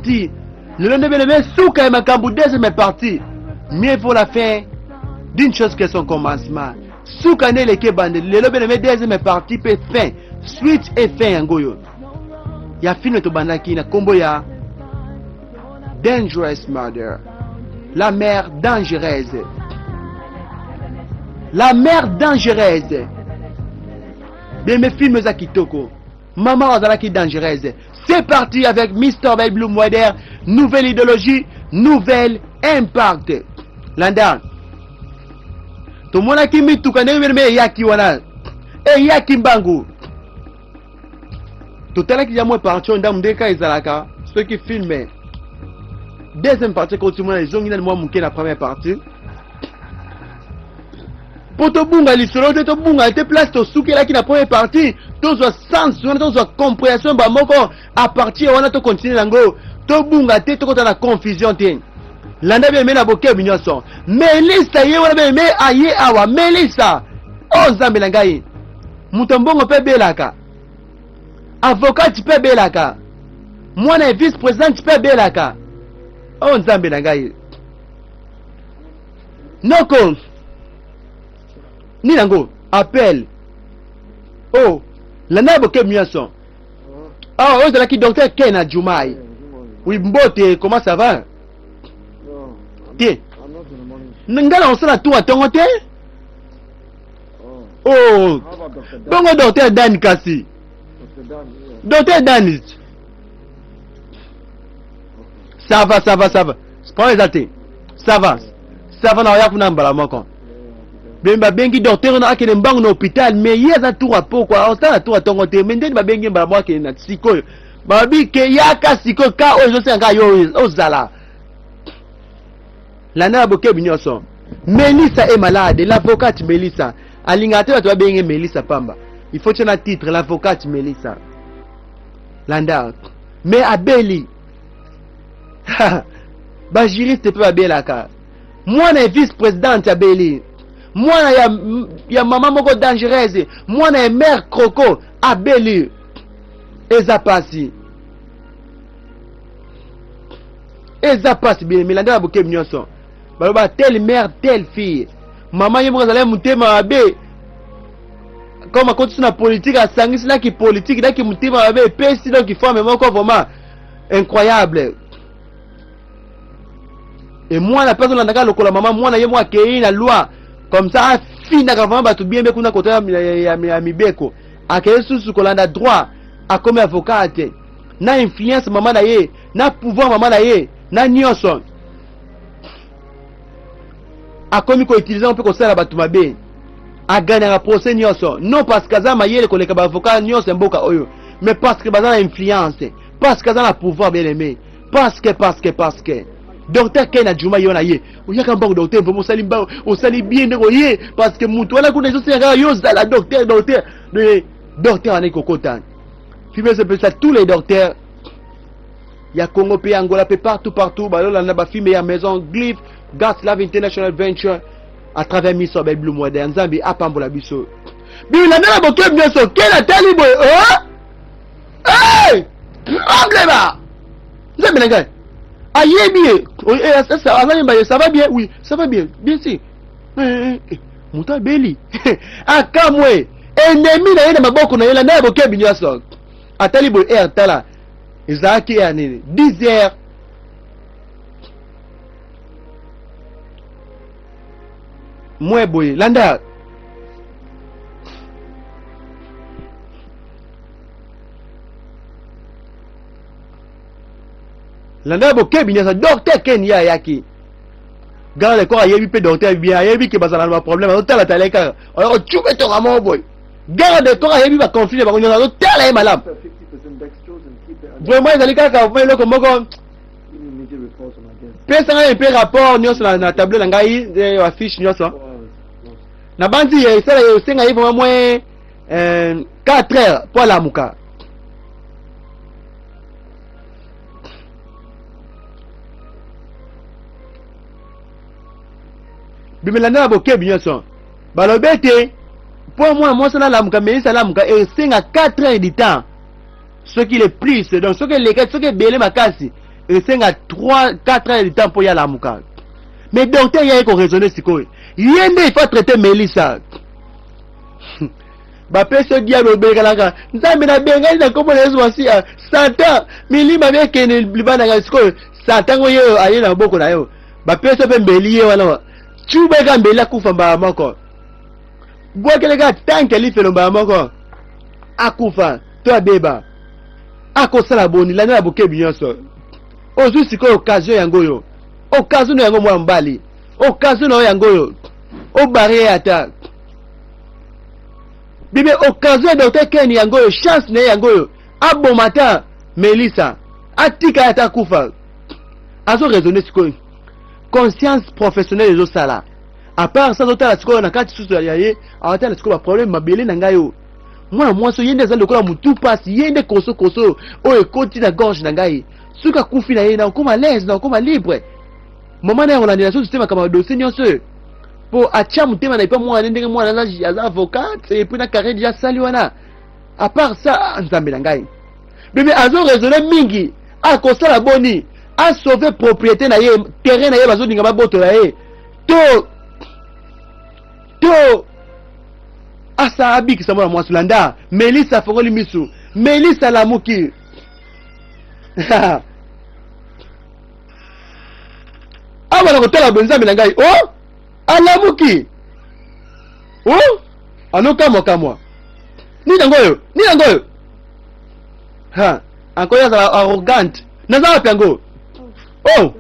partie. Lelo nde bien-aimé suka ya makambo deuxième partie. Mieux vaut la fin d'une chose que son commencement. Suka nde eleki ebandeli. Lelo bien-aimé deuxième partie pe fin. Suite et fin yango oyo. Ya film tobandaki na kombo ya Dangerous Murder. La mère dangereuse. La mère dangereuse. Bien-aimé film eza kitoko. Maman azalaki dangereuse. C'est parti avec Mr. Bell Blue Mweder. Nouvelle idéologie, nouvelle impact. Landa. Tomonaki mituka ndenge bien eyaki wana. Eyaki mbangu. Totalaki ya mwa partie oyo ndambo ndenge kaka ezalaka soki film deuxième partie ekoti mwana ezongi nani mwa moke na première partie. mpo tobunga lisolo te tobunga te place tosukelaki na première partie tozwa sens wana tozwa comprehension bamoko à partir wana tokontinue yango tobunga te tokota na confusion te landa bien aime na bokebi nyonso melisa ye wana bien aime aye awa melisa o oh, nzambe na ngai moto mbongo mpe ebelaka avocate mpe abelaka mwana ya vice presidente mpe abelaka o oh, nzambe na ngai Noko nini yango appel oh landa ya bokebi nyonso ah oyo ezalaki docteur Ken Adjumai oui mbote comment ça va te nga na kosala tour ya ntongo te oh bongo docteur Dan kasi docteur Dan ça va ça va ça va problème eza te ça va ça va na oya kuna mbala moko bemba babengi docteur wana akende mbangu na hôpital mais ye aza tour ya pokwa osala tour ya ntongo te mais ndeni babengi ye mbala moko akende na sikoyo babi ke yaka sikoyo ka oyo ezosenga kaka yo ozala landa na bokebi nyonso melissa est malade l'avocate melissa alingaka te bato babenge melissa pamba il faut tia na titre l'avocate melissa landa mais abeli ba juriste mpe babelaka mwana ya vice présidente abeli mwana ya, ya mama moko dangereuse mwana ya mare croco abeli eza pasi eza pasi bien milanda ya bokebi nyonso baloba telle mère telle fille mama ye moko azalaki motema mabe comme akotisi na politique asangisi na kipolitique na kimotema mabe epesi donc forme moko vraiment incroyable e mwana mpe azolandaka lokola mama mwana ye moko akei na loi comme ça afinaka vraiment bato bien be kuna kota ya, ya, ya, ya mibeko akei susu kolanda droit akomi avocat te na influence mama na ye na pouvoir mama na ye na nyonso akomi koutilize mpe kosala bato mabe agagnaka procès nyonso non parce que aza mayele koleka baavocat nyonso ya mboka oyo mais parce que baza na influence parce que aza na pouvoir bien aimé parce que parce que parce que docteur ken ajuma yo na ye oyaka mbango docteur vraiment osali mbango osali bien ndeko ye parce que moto wana kuna ezosenga kaka yo ozala docteur docteur docteur wana ekokota filme ezopesa tous les docteurs ya Congo pe Angola pe partout partout balolanda ba filme ya maison Glyph God's Love International Venture à travers miso ya Blue Mwada ya Nzambe apambola biso bilanda na bokebi nyonso kela tali boye oh hey! problema Nzambe na ngai ayebi ye eh, azali ye ça va bien oui ça va bien bien sûr eh, eh, eh, moto abeli akamwe ennemi na ye na maboko na ye landa ya bokebi nyonso atali boye heure tala ezalaki ya nini 10 heures mwe boye landa landa bokebi nyonso docteur ken ye ayaki garde le corps ayebi mpe docteur bien ayebi ke bazala na baproblème azotala tala ye kaka ocuba etonga moko boye Garde corps ayebi ba conflit na bango nyonso azotala ye malamu. Vraiment ezali kaka vraiment eloko moko pesa ngai mpe rapport nyonso na, na tableau na ngai eh, affiche nyonso nabanzi ye esala ye osenga ye vraiment moins euh, 4 heures mpo alamuka bimelanda na bokebi nyonso Balobi ete mpo mwana mwasi wana alamuka, Melissa alamuka, esenga 4 heures du temps, soki le plus, donc soki elekaki, soki ebele makasi, Esenga 3 4 heures de temps mpo ye alamuka. Mais docteur ye aye ko raisonner sikoyo. Ye nde il faut traiter Melissa. Bapesi yo diable obekalaka Nzambe nabengani na nkombo na Yesu Masiya. Satan milima miekende libanda ngai sikoyo. Satan ngo ye oyo aye na maboko na yo. Bapesi yo mpe mbeli ye wana. Tshubeka mbeli akufa mbala moko. Bwakeleka tanke lifelo mbala moko. Akufa to abeba. Akosala boni landa na bokebi nyonso. Ozwi sikoyo occasion yango oyo. Occasion na yango mwana mobali. Occasion na yo yango oyo. Obare ye ata. Bibe occasion ya Dr Ken yango oyo, chance na ye yango oyo. Aboma ata Melissa. Atika ye ata akufa. Azo raisonner sikoyo. Conscience professionnelle ezosala. À part ça azotala sikoyo na kati susu ya ye, awatala sikoyo ba problème mabele na ngai oyo. Mwana mwasi oyo ye nde aza lokola mutu pasi, ye nde koso koso oyo ekoti na gorge na ngai. Soki akufi na ye nakokoma à l'aise, nakokoma libre. Mama na ye akolandela susu te makambo ya dossier nyonso oyo. Po atia motema na epa mwana ndenge mwana aza, aza avocate et puis na carrière déjà asali wana. À part ça, ah, Nzambe na ngai. Bebe azo raisonner mingi, akosala boni a sauver propriété na ye, terrain na ye bazolinga babotola ye. To to asa abikisa mwana mwasi landa Melissa afongoli misu Melissa alamuki awa na kotala boye nzambe na ngai o oh, alamuki o oh, anokamwa kamwa nini yango oyo nini yango oyo ha ankoyo azala arrogante naza wapi yango o oh,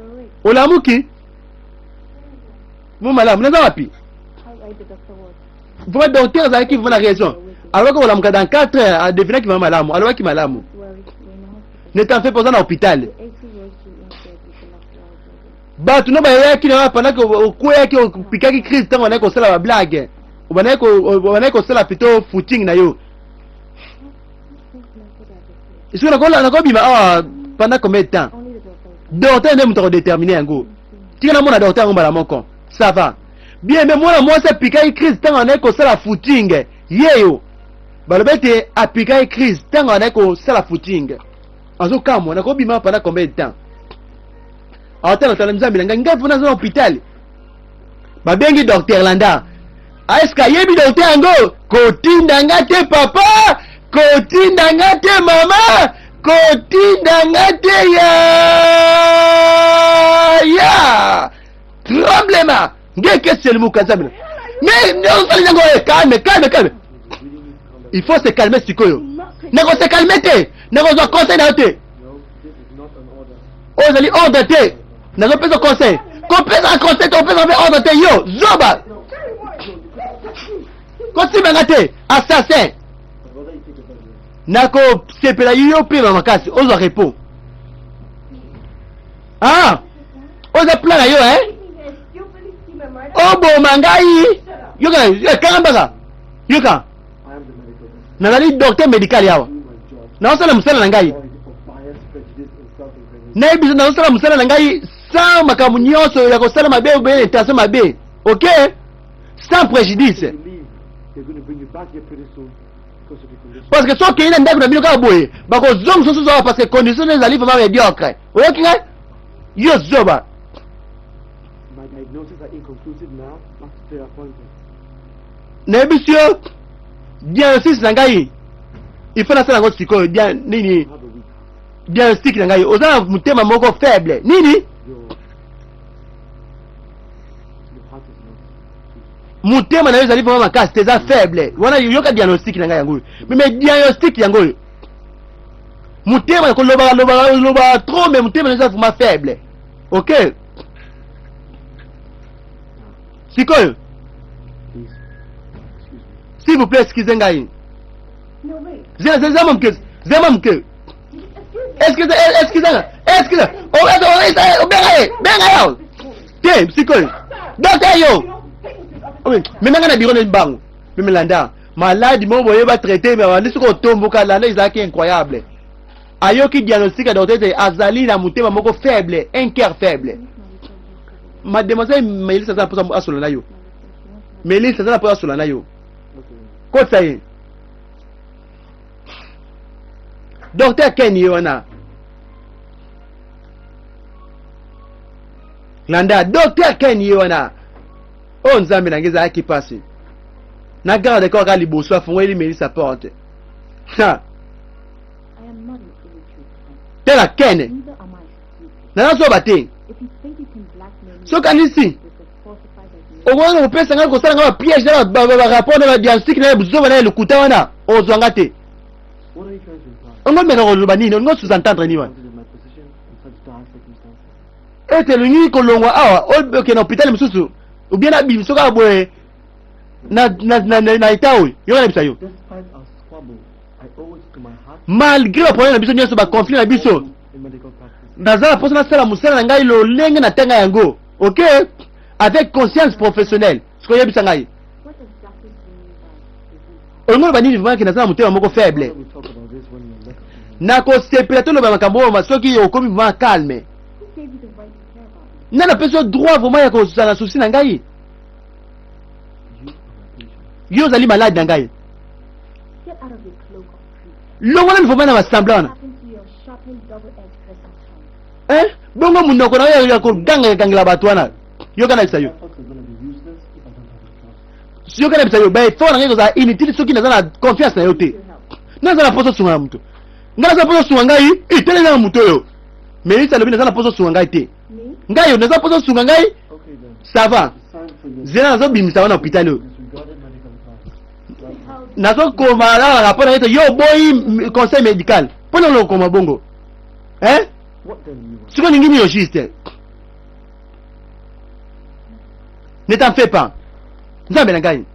olamuki mo malamu naza wapi vraiment docteur azalaki vraiment na raison alobaki kolamuka dans 4 heures adevinaki vraiment malamu alobaki malamu ne t'en fais pas oza na hôpital bato no bayaki na pendant que okweyaki opikaki crise ntango bandaki kosala bablague obandaki kosala plutôt footing na yo soki nakobima awa pendant combien de temps docteur nde moto akodetermine yango tika namona docteur yango mbala moko ça va bien mais mwana mwasi apikaki crise ntango andaki kosala footing yeyo balobi ete apikaki crise ntango andaki kosala footing azokamwa nakobima pendant combien de temps aotalatala nzambe na ngai ngai mpo naza na hôpital babengi docteur landa eske ayebi docteur yango kotinda nga te papa kotinda nga te mama kotinda nga te ya ya tremblema ngeke selimuka nzambe mais osali yango eh, calme calme calme il faut se calmer sikoyo nako se calmer te nakozwa conseil na yo te oyo ezali ordre te nazopesa conseil kopesaka conseil te kopesaka mpe ordre te yo zoba kosimba nga te assassin nakosepela yo pema makasi ozwa repos ah oyo eza plan na yo eh oboma ngai yoka eh, kanga mbaka yoka nazali docteur médical yawa nazosala mosala na ngai nayebi nazosala mosala na ngai sans makambo nyonso ya kosala mabe obe intention mabe ok sans préjudice parce que soki okei na ndako na bino kaka boye bakozongisa susu awa parce que condition ezali vraiment médiocre oyoki ngai yo zoba nayebisi yo diagnostic na ngai il faut nasala yango sikoyo dia nini diagnostic na ngai oza na motema moko faible nini motema na yo ezali vraiment makasi te eza faible wana yoka diagnostic na ngai yango oyo meme diagnostic yango oyo motema kolobaka lobaka lobaka trop mais motema na eza vraiment faible ok sikoyo s'il vous plaît excuse ngai zema moke zema moke excuse excuse nga excuse obenga ye benga yo te sikoyo docteur yo mema nga na biro na mbangu memelanda maladi moko boye batraite me bandi soki otomboka landa ezalaki incroyable ayoki diagnostic ya docteur ete azali na motema moko faible un cœur faible mademoiselle melisa aza na mposa asola na yo melisa aza na mposa asola na yo kotisa ye docteur ken ye wana. Landa docteur Ken ye wana. Oyo Nzambe na ngai ezalaki pasi. Na garde corps kaka liboso afungoli Melissa porte. Ha. Tala Ken. Naza zoba te. Soki anisi okoki kopesa ngai kosala ngai bapiège na barapport na badiagnostic na buzoba na ya lokuta wana ozwa nga te. Ongo meka koloba nini? Olingo sous-entendre nini wana? Ete olingi kolongwa awa okende na hôpital mosusu ou bien nabimi soki boye na, na, na, na, na etat oyo yoka nayebisa yo malgré baproblème na biso nyonso baconflit na biso naza na mposa nasala mosala na ngai lolenge na tanga yango ok avec conscience professionnelle sikoyo oyebisa ngai olingi oloba nini vraiment ke naza na motema moko faible nakosepela toloba makambo oyo soki okomi vraiment calme nani apesi yo droit vraiment ya kozala na souci na ngai yo ozali malade na ngai longola vraiment na basembla wana eh? bongo monoko na yo ya kogangagangela bato wana yoka nayebisa yo yoka nayebisa yo baeffort na ngai kozala inutile soki naza na confiance na yo te naza na mposa osunga na moto ngai naza na mposa osunga ngai eteleli na moto oyo melisa alobi naza na mposa osunga ngai te ngai yo naza mposa osunga ngai ça va zela nazobimisa wana hôpital oyo nazokoma na rapport na ye te yo oboyi conseil médical mpo na lokoma bongo hein sikoyo olingi nini juste ne t'en fais pas nzambe na ngai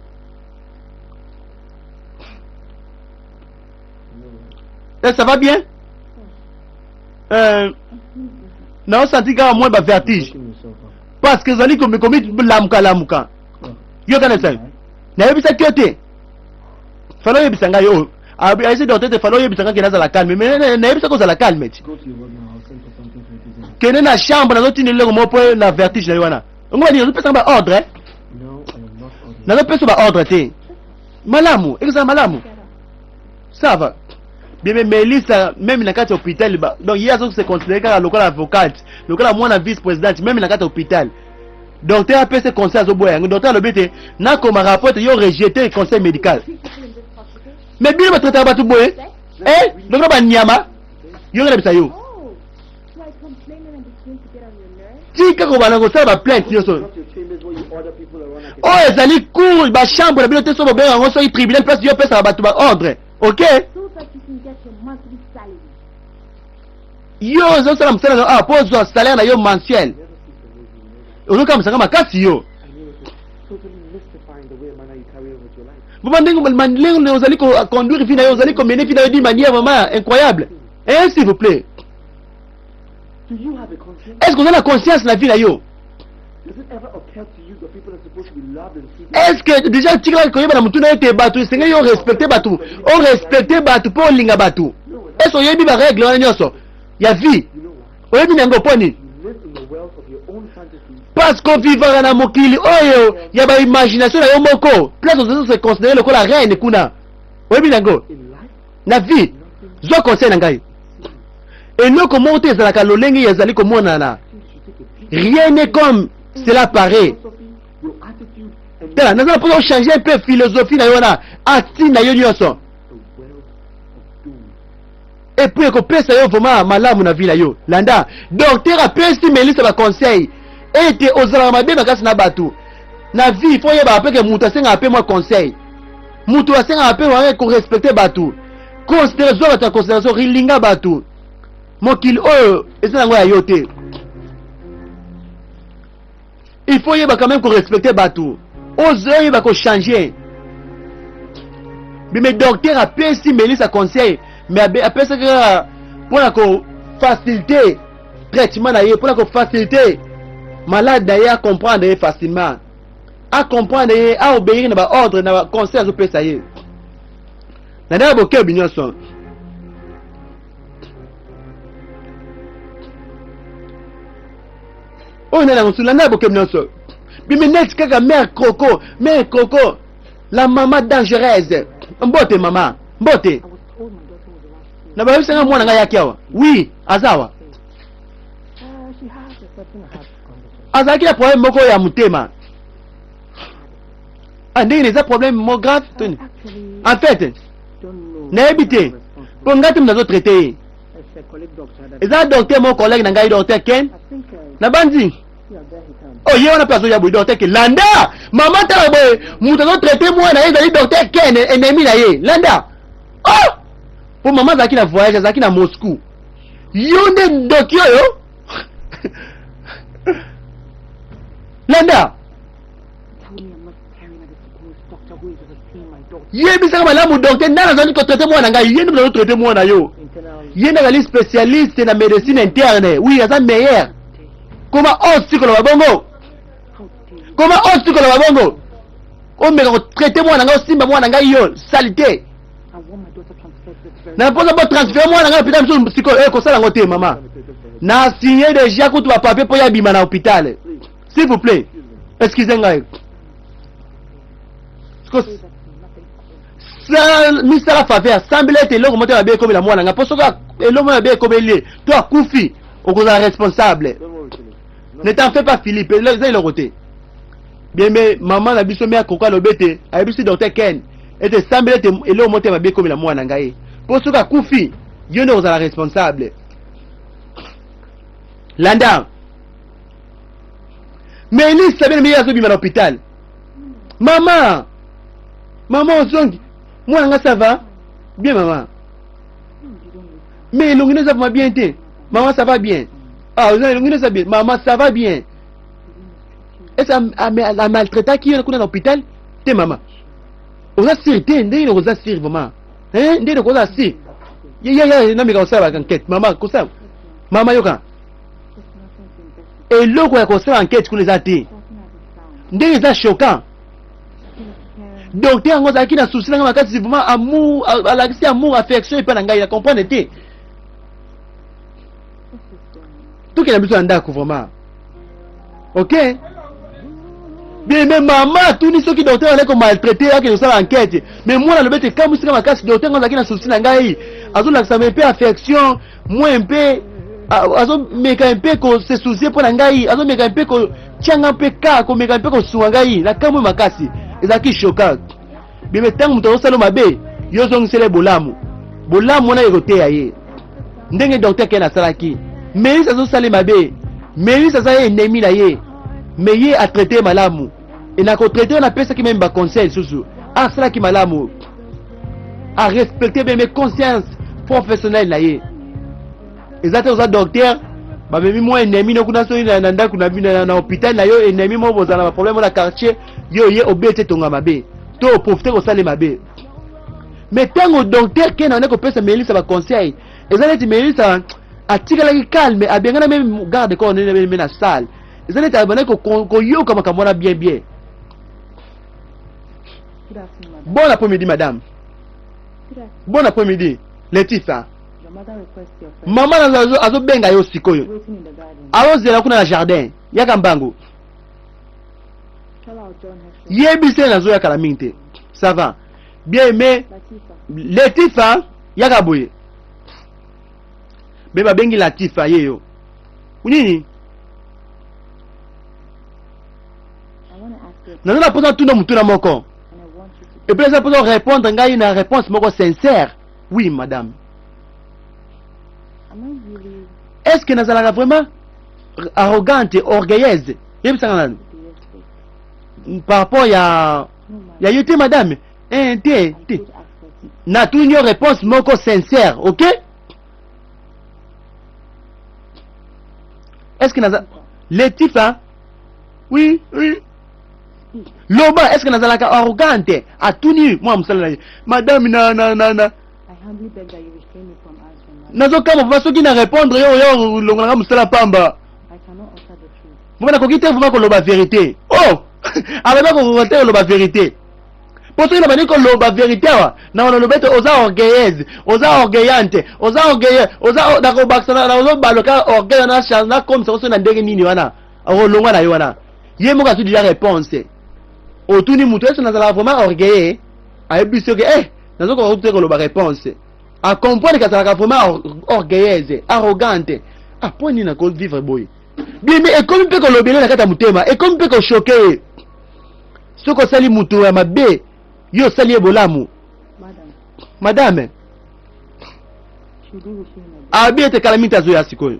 Eh, ça va bien euh, naosanti kaka mwa bavertige parce que ezali komi lamuka yoka na sai nayebisaki yo te fala oyebisa ngai oyo ayebisi docteur te fala oyebisa ngai ke nazala calme mais nayebisaki ozala calme ti kende na chambre nazotinda eloko moko mpo na vertige na yo wana ngo banini nazopesa ba ordre nazopesa ba ordre te malamu ekozala malamu ça va bien mais Melissa même na kati ya hôpital ba donc ye azo se considérer kaka lokola avocate lokola mwana vice présidente même na kati ya hôpital docteur apesi conseil azoboya yango docteur alobi ete nakoma rapport ete yo rejete conseil médical mais bino batraitaka bato boye eh lokola banyama yo ngai yo tika kobanda kosala baplainte nyonso oyo ezali cour bachambre na bino te so bobenga yango soki tribunal place yo opesaka bato baordre ok yo ozosala mosala na ah, mpo ozwa salaire na yo mensuel ozokamisaka makasi yo vraiment ndenge ndenge ozali koconduire vie na yo ozali komene vie na yo d'une manière vraiment incroyable eh s'il vous plaît est ce que oza na conscience na vie na yo est ce que déjà otikalaki koyeba na motu na ete bato esengeli yo respecte bato orespecte bato mpo olinga bato est ce oyebi barègle wana nyonso ya vie oyebi na yango mpo nini parce que ovivaka na mokili oyo ya baimagination na yo moko place ozozo se considere lokola reine kuna oyebi na yango na vie zwa conseil na ngai eloko moko te ezalaka lolenge ezali komonana rien n'est comme cela paraît tala naza na mposa ochange un peu philosophie na yo wana ati na yo nyonso epuis ekopesa yo vraiment malamu na vie na yo landa docteur apesi melisa baconseil ete ozalaka mabe makasi na bato na vie fo oyebaka mpe ke moto asengaka mpe mwa conseil moto asengaka mpe wana korespecte bato considere zwa bato ya considération rilinga bato mokili oyo eza yango ya yo te il faut oyeba quand même korespecte bato ozoyeba kochange bime docteur apesi melisa conseil mais apesaki kaka mpona kofacilite traitement na ye mpona kofacilite malade na ye acomprendre ye facilement acomprendre ye aobéir na baordre na baconseil azopesa ye na ndenge bokebi nyonso oyo nani yango landa bokebi nyonso bimi neti kaka mère croco mère croco la mama dangereuse mbote mama mbote na bayebisanga mwana ngai yaki awa wi aza awa. Azalaki na problème moko ya motema. Ah, ndenge eza problème moko grave toni. En fait, nayebi te mpo ngai te moto azotraite ye. Eza docteur moko collègue na ngai, docteur Ken. Nabanzi oh, ye wana mpe azoya boye, docteur Ken. Landa mama, tala boye, moto azotraite mwana ye ezali docteur Ken, ennemi na ye. Landa oh! Mpo mama azalaki na voyage, azalaki na Moscou. Yo nde ndoki oyo. Landa, yebisaka malamu docteur nani azali kotraite mwana ngai. Ye nde moto azotraite mwana yo, ye nde azali spécialiste na médecine interne. Oui, aza meilleur. Koma osi koloba bongo, koma osi koloba bongo, omeka kotraite mwana ngai, osimba mwana ngai, yo saleté. Na mposa botransfere mwana ngai hôpital mosusu sikoyo. Eh, kosala yango te mama, na signe déjà kutu bapapier mpo ya bima na hôpital. S'il vous plaît, excusez ngai. Misala faveur, sambela ete eloko moko te mabe ekomela mwana ngai, mpo soki eloko moko mabe ekomeli ye to akufi, okozala responsable. Ne t'en fais pas, Philippe, eza eloko te. Bien, mais mama na biso me akoka alobi ete ayebisi docteur Ken ete sambela ete eloko moko te mabe ekomela mwana ngai, mpo soki akufi, yo nde okozala responsable. Landa Melissa bien, ye azobima na hôpital. Mama, mama ozongi, mwana nga, ça va bien mama? Mais elongi no eza vraiment bien te mama. Ça va bien? Ah, elongi no eza bien mama, ça va bien. Est-ce amaltraitaki yo kuna na hôpital te mama? Oza sûr te? Ndenge nini oza sûr vraiment? Ndenge nini oza sûr? Ye nameka kosala ba enquête mama, kosala mama, yoka, eloko ya kosala enquête kuna eza te. Ndenge eza choquant, docteur yango azalaki na souci nanga makasi vraiment. Amour, alakisi amour, affection epai na ngai, na comprendre te. Tokenda biso na ndako vraiment. Ok bien, mais mama atuni soki docteur azali komaltraite, akende kosala enquête. Mais mwana alobi ete kamwisika makasi, docteur yango azalaki na souci na ngai, azolakisa mpe affection moi mpe azomeka mpe kose soucier mpo na ngai, azomeka mpe kotianga mpe ka komeka mpe kosunga ngai. Na kamwe makasi, ezalaki choquant. Bien, mais ntango moto azosala mabe, yo ozongisela bolamu, bolamu wana ekoteya ye. Ndenge docteur Ken asalaki Melis, azosala mabe, Melis aza ye ennemi na ye, mais ye atraite ye malamu. E na kotraite wana, apesaki même baconseil lisusu, asalaki malamu, arespecte bien mais conscience professionnelle na ye. Eza te oza docteur, bamemi mwa ennemi no kuna soki na ndako na, na hôpital na yo, ennemi moko bozala na baproblème na quartier, yo ye obeti etonga mabe to oprofite kosala mabe. Mais ntango docteur Ken ande kopesa Melisa baconseil, eza neti Melisa atikalaki calme, abengana même garde corps nene na salle. Eza neti abandaki koyoka makambo wana bien bien. Bon après-midi madame. Bon après-midi Letifa. Mama azobenga yo sikoyo, azozela kuna na jardin, yaka mbangu. Yebisa ye nazoyakala mingi te. Ça va bien aimé. Letifa, yaka boye. Me babengi Latifa, ye yo nini? Naza na mposa tuna motuna moko et puis eza mposa répondre ngai na réponse moko sincère. Oui madame. Est ce que nazalaka vraiment arrogante, orgueilleuse? Yebisanga nanu par rapport ya yo te madame. Eh, te te, natuni yo réponse moko sincère, ok? Est ce que naza Letifa? Oui, loba, est ce que nazalaka arrogante? Atuni mwa mosala na ye. Madame, na nazokama vraimen soki na répondre yo, yo olongolanga mosala pamba. Vraimen nakoki te vraimen koloba vérité. Oh, alobi akokoka te koloba vérité, mpo soki nabandi koloba vérité awa, na oloba ete oza orgueilleuse, oza orgueillante, oza orgueilleux, oza nakobakisa, nazobaloka orgueil wana, nakomisa soki na ndenge nini wana akolongwa na ye wana. Ye moko azwi déjà réponse. Otuni moto ese nazalaka vraiment orgueilleux, ayebi soki eh nazokoka te koloba réponse, acomprendre ke azalaka vraiment orgueilleuse, arrogante. Ah, mpo nini nakovivre boye? Bien ekomi mpe kolobele na kati ya motema, ekomi mpe koshoke ye. Soki osali moto ya mabe, yo osali ye bolamu. Madame, abi ete kala mingi azoya sikoyo.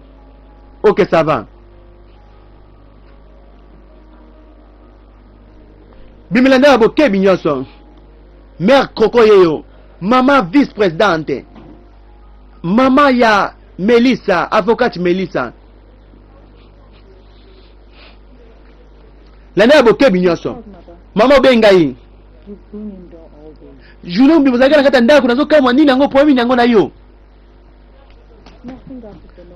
Ok, ça va. Bimela nde ya bokebi nyonso. Mère Croco yeyo, mama vice-présidente, mama ya Melissa, avocate Melissa. Landa ya bokebi nyonso. Mama obengi ngai. Journée mobimba ozalaki na kati ya ndako, nazokamwa nini yango, problème nini yango na yo.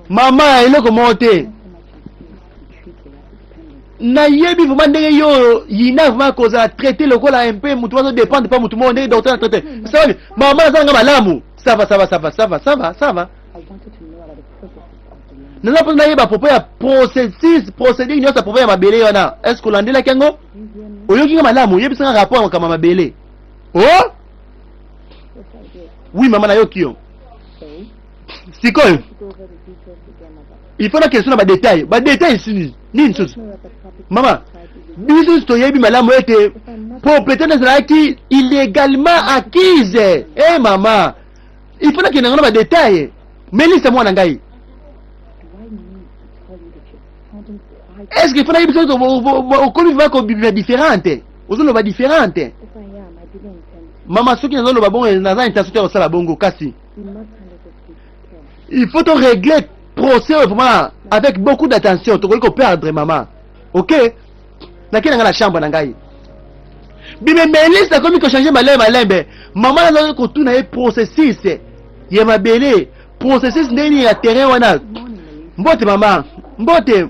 Mama, eloko moko te. Nayebi vraiment ndenge yo yina vraiment kozala traité lokola un peu mutu azo dépendre pa mutu moko ndenge docteur na traité. Ça va, mama naza nga malamu. Ça va, ça va, ça va, ça va, ça va, ça va. Naza mposa nayeba propos ya processus, procédure nyonso ya propos ya mabele wana. Est-ce que olandelaki yango? Oyoki nga malamu, oyebisa nga rapport ya makambo ya mabele. Oh? Oui, mama nayoki yo. Sikoyo, il faut na question na ba détails. Ba détails sini nini susu? Mama, biso nyonso toyebi malamu ete propriété ezalaki illégalement acquise. Eh mama, il faut nakende yango na ba détails. Melisa mwana ngai. Est-ce que il faut nayebisa okomi vraiment kobima différente? Ozoloba différente. Mama, soki nazoloba bongo naza intention te ya kosala bongo, kasi il faut to régler procès oyo vraiment avec beaucoup d'attention. Tokoki koperdre mama. Ok, nakei na ngai na chambre na ngai. Bime Melisa akomi kochange malembe malembe. Mama nazali kotuna ye processus ya mabele, processus ndenge nini ya terrain wana. Mbote mama, mbote,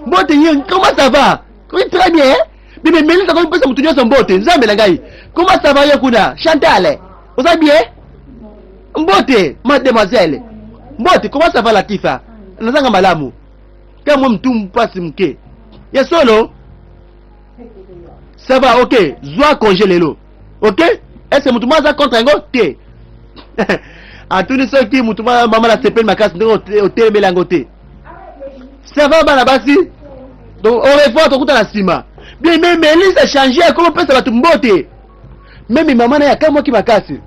mbote ye, comment ça va? Oui, très bien. Bime Melisa akomi kopesa motu nyonso mbote. Nzambe na ngai, comment ça va yo kuna? Chantal, oza bien? Mbote mademoiselle, mbote, comment ça va Latifa? Nazanga malamu ka mwa mtu mpasi moke ya solo. Ça va, ok, zwa congé lelo. Ok, est-ce que motu moko aza contre yango te? Atuni soki motu mama na sepeli makasi ndenge otelemeli yango te. Ça va bana basi, donc au revoir, tokuta na nsima. Bien mais Melisa change, akomi kopesa bato mbote. Meme mama na ye akamwaki makasi,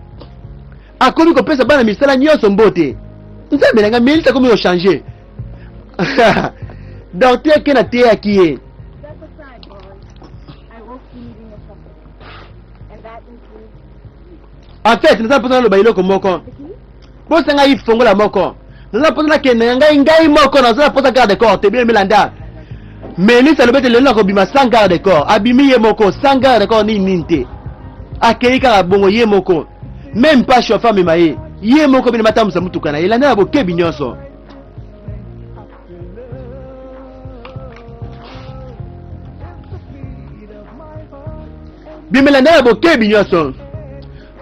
akomi kopesa bana misala nyonso mbote. Nzambe na ngai, Melisa akomi kochange. Docteur ke nateyaki ye. En fait, naza mposa naloba eloko moko. Bosa ngai fongola moko. Naza mposa nakende na ngai ngai moko, naza na mposa garde corps te. Bien milanda. Melissa alobi ete lelo nakobima sans garde corps. Abimi ye moko sans garde corps nini nini te. Akei kaka bongo ye moko. Même pas chauffeur amema ye. Ye moko bino batambusa motuka na ye. Landa na bokebi nyonso. Bimelanda na bokebi nyonso.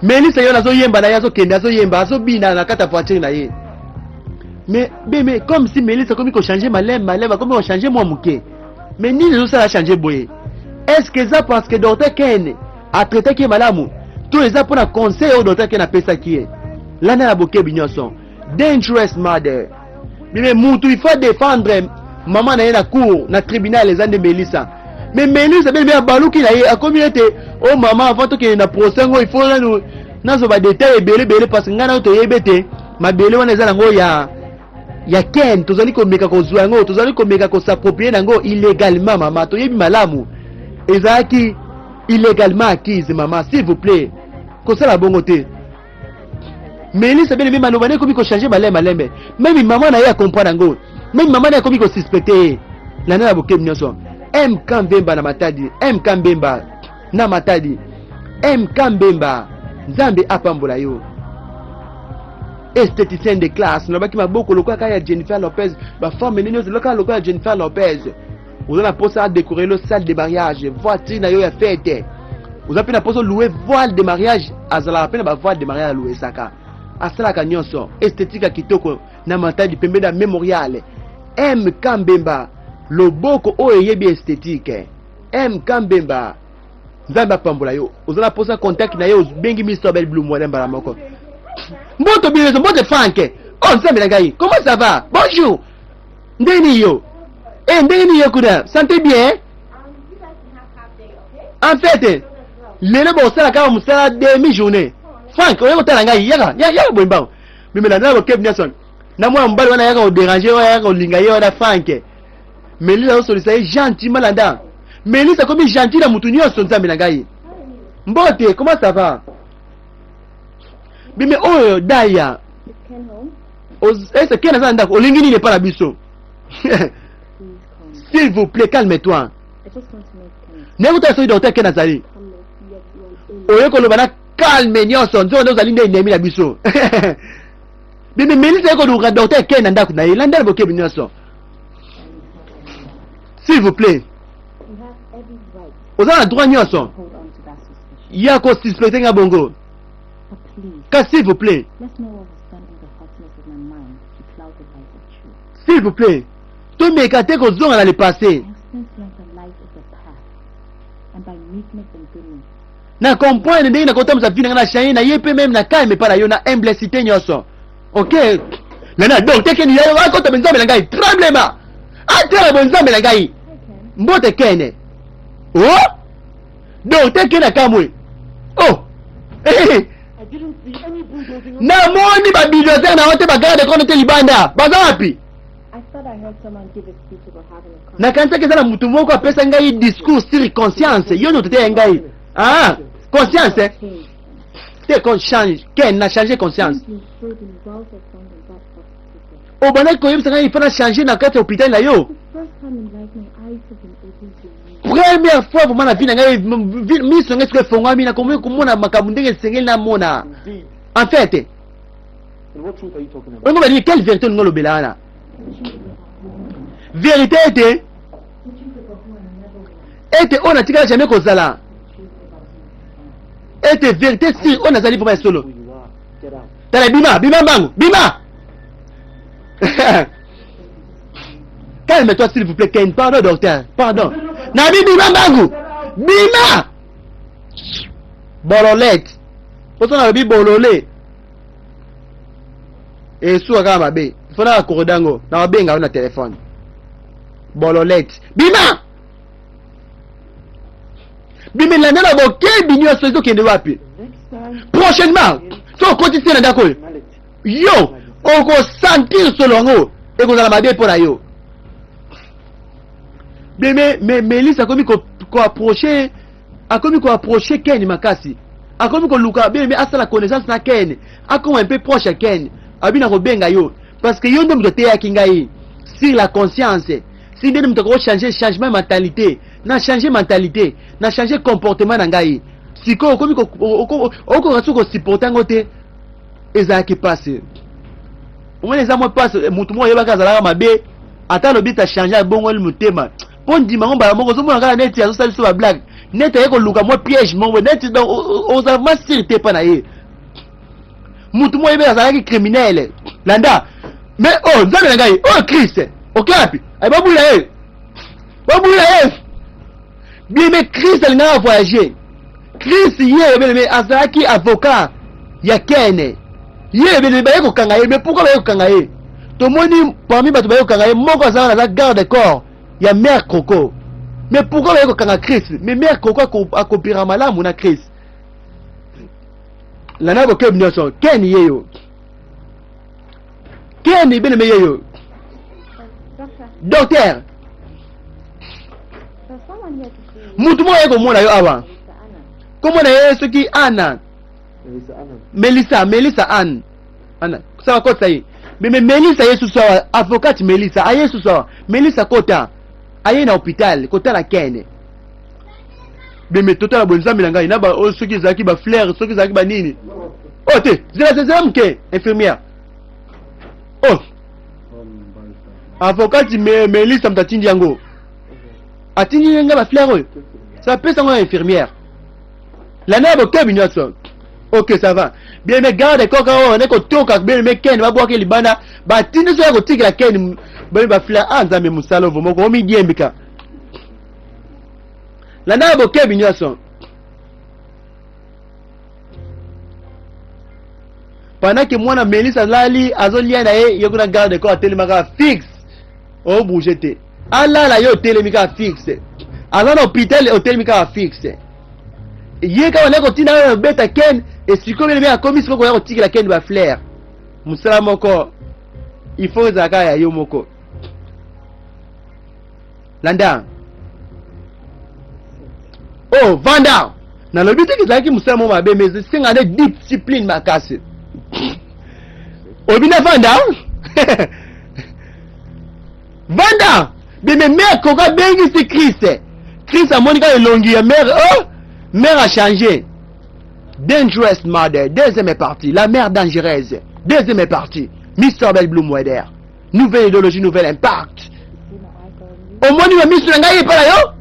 Melissa yo nazoyemba na ye, azokende, azoyemba, azobina na kati ya voiture na ye. Mais beme comme si Melissa akomi kochange malembe malembe, akomi kochange mwa moke. Mais nini ezosala change boye? Est-ce que eza parce que Dr Ken atraitaki ye malamu to eza mpona conseil oyo Dr Ken apesaki ye? Landa na bokebi nyonso. Dangerous mother. Bime mutu il faut défendre mama na ye na cour, na tribunal, eza nde Melissa. Mais Melissa bebe abaluki na ye, akomi ete oh mama, avant tokende na procès yango, il faut nanu nazwa ba détail ebele ebele, parce que ngai nayo toyebi ete mabele wana eza nango ya Ken, tozali komeka kozwa yango, tozali komeka kos'approprier nango illégalement. Mama, toyebi malamu ezalaki illégalement acquise. Mama, s'il vous plaît, kosala bongo te. Melissa bien aimé maloba naye ekomi kochange malembe malembe. Meme mama na ye acomprendre yango, meme mama na ye akomi kosuspecte ye. Landa na bokebi nyonso. MK Mbemba na Matadi, MK Mbemba na Matadi, MK Mbemba, Nzambe apambola yo. Esthéticien de classe, nalobaki maboko lokola kaka ya Jennifer Lopez, baforme nini nyonso lokola lokola Jennifer Lopez. Oza na mposa adécorer lo salle de mariage, voiture na yo ya fête, oza mpe na mposa oloue voile de mariage, azalaka mpe na bavoile de mariage, alouesaka, asalaka nyonso esthétique ya kitoko na Matadi, pembeni ya mémorial. MK Mbemba, loboko oyo eyebi esthétique. MK Mbemba, Nzambe apambola yo. Oza na mposa contact na ye, obengi Mr Bel Blue mwana mbala moko. Mbote bilezo, mbote Frank. Oh Nzambe na ngai, comment ça va? Bonjour, ndeni yo? Eh, ndenge nini yo kuna? Santé bien? En fait, lelo bosala kaka mosala demi journée. Frank, oye kotala ngai, yaka, yaka boye mbango. Mimela na bokebi nyonso. Na mwana mobali wana yaka kodéranger, wana yaka kolinga ye wana Frank. Melisa azosolisa ye gentiment landa. Melisa akomi gentil na mutu nyonso nzambe na ngai. Mbote, comment ça va? Bime oyo daya. Ese Ken aza na ndako, olingi nini epa na biso? S'il vous plaît, calme-toi. Naye kotala soki docteur Ken azali. Oye koloba na calme nyonso, nzoka nde ozali nde ennemi na biso. Bimi Melissa ye koluka docteur Ken na ndako na ye, landa na bokebi nyonso. S'il vous plaît. Oza na droit nyonso ya ko suspecter nga bongo. Kasi s'il vous plaît. S'il vous plaît. Tomeka te kozonga na le passé. Na comprendre ndenge nakotambusa vie na nga na changer na ye mpe meme na calme epai na yo na humblecité nyonso. Ok. Nana donc te keni yayo akota benzambe na ngai tremblema. Atala benzambe na ngai. Mbote kene. Oh! Donc te kene akamwe. Oh! Eh! Namoni ba bulldozer na yo te ba garde corps te libanda. Baza wapi? Nakanisaki eza na motu moko apesa ngai discours sur conscience. Yo nde oteya ngai. Ah, conscience. Eh? Te con change, ken na changer conscience. Obandaki koyebisa ngai mpo na changer na kati ya hôpital na yo. Première fois vraiment na vie na ngai miso na ngai soki efongwami nakomi komona makambo ndenge esengeli namona. En fait, olingo balingi quelle vérité olingi olobela wana? Vérité ete ete oyo natikala jamais kozala ete vérité si oyo nazali vraiment ya solo. Tala bima bima mbangu bima. Calme-toi s'il vous plaît Ken, pardon docteur, pardon. Nabi bima mbangu. Bima. Bololette. Oso nalobi bolole. Esuka kaka mabe. Faut na accorder yango, na babenga yo na téléphone. Bololette. Bima. Bima elanda na bokebi nyonso ezokende wapi? Prochainement, soki okoti te na ndako oyo, yo okosentir solo yango ekozala mabe mpo na yo. Beme me Melissa akomi ko ko approcher akomi ko approcher Ken makasi. Akomi koluka bien aimé asala connaissance na Ken. Akoma un peu proche ya Ken. Abi na kobenga yo parce que yo nde moto ateyaki ngai sur la conscience. Si nde moto ako changer changement mentalité, na changer mentalité, na changer comportement na ngai. Sikoyo okomi okoka soki kosupporte yango te ezalaki mpasi. Omoni eza mwa mpasi moto moko oyebaki azalaka mabe ata alobi ta changer abongoli motema mpo ndima yango mbala moko ozomona kaka neti azosala biso bablague neti aye koluka mwa piège moko neti donc ozala vraiment sûr te epa na ye motu moko oyebaki azalaki criminel landa mais oh nzambe na ngai oyo oh, christ oke wapi aye babwila ye babwila ye bien mais christ alingaka voyager christ ye bien aimé azalaki avocat ya kene ye bien aimé baye kokanga ye mais pourquoi baye kokanga ye tomoni parmi bato baye kokanga ye moko aza wana aza garde corps ya mère croco mais pourquoi baye kokanga christ mais mère croco akopira malamu na christ landa bokebi nyonso ken yeyo ken bien aimé yeyo docteur mutu moko aye komona yo awa komona ye soki ana melisa melisa anne ana sala kotisa ye meme melisa ye susu awa avocate melisa aye susu awa melisa kota aye na hôpital kotala kene beme totala boye nzambe na ngai na ba oyo soki ezalaki ba fleur soki ezalaki ba nini oyo oh, te zela zela moke infirmière oh avocate me melisa moto atindi yango atindi ye nga ba fleur oyo ça pesa yango na infirmière landa ya bokebi nyonso ok ça va bien mais garde koka oyo ne kotoka bien mais ken babwaki libanda batindi so ya kotikela ken bani ba fleur ah nzambe mosala ovo moko omidiembika landa ya bokebi nyonso pendant que mwana Melissa alali azolia na ye ye kuna garde corps atelemaka fixe o bouger te. Alala yo otelemi kaka fixe. Aza na hôpital otelemi kaka fixe. Ye kaka nde kotinda yo obeta Ken esiko bele akomi siko koya kotikela Ken ba fleurs. Musala moko il faut ezala kaka ya yo moko. Landa. Oh, vanda. Nalobi te ezalaki mosala moko mabe mais esenga nde discipline makasi. Obi na vanda? Vanda! Beme mère koka abengisi Chris. Chris amoni kaka elongi ya mère, oh! Mère a changé. Dangerous Mother, deuxième partie, la mère dangereuse. Deuxième partie, Mr. Bell Bloomweather. Nouvelle idéologie, nouvel impact. Omoni ba misu na ngai epai na yo?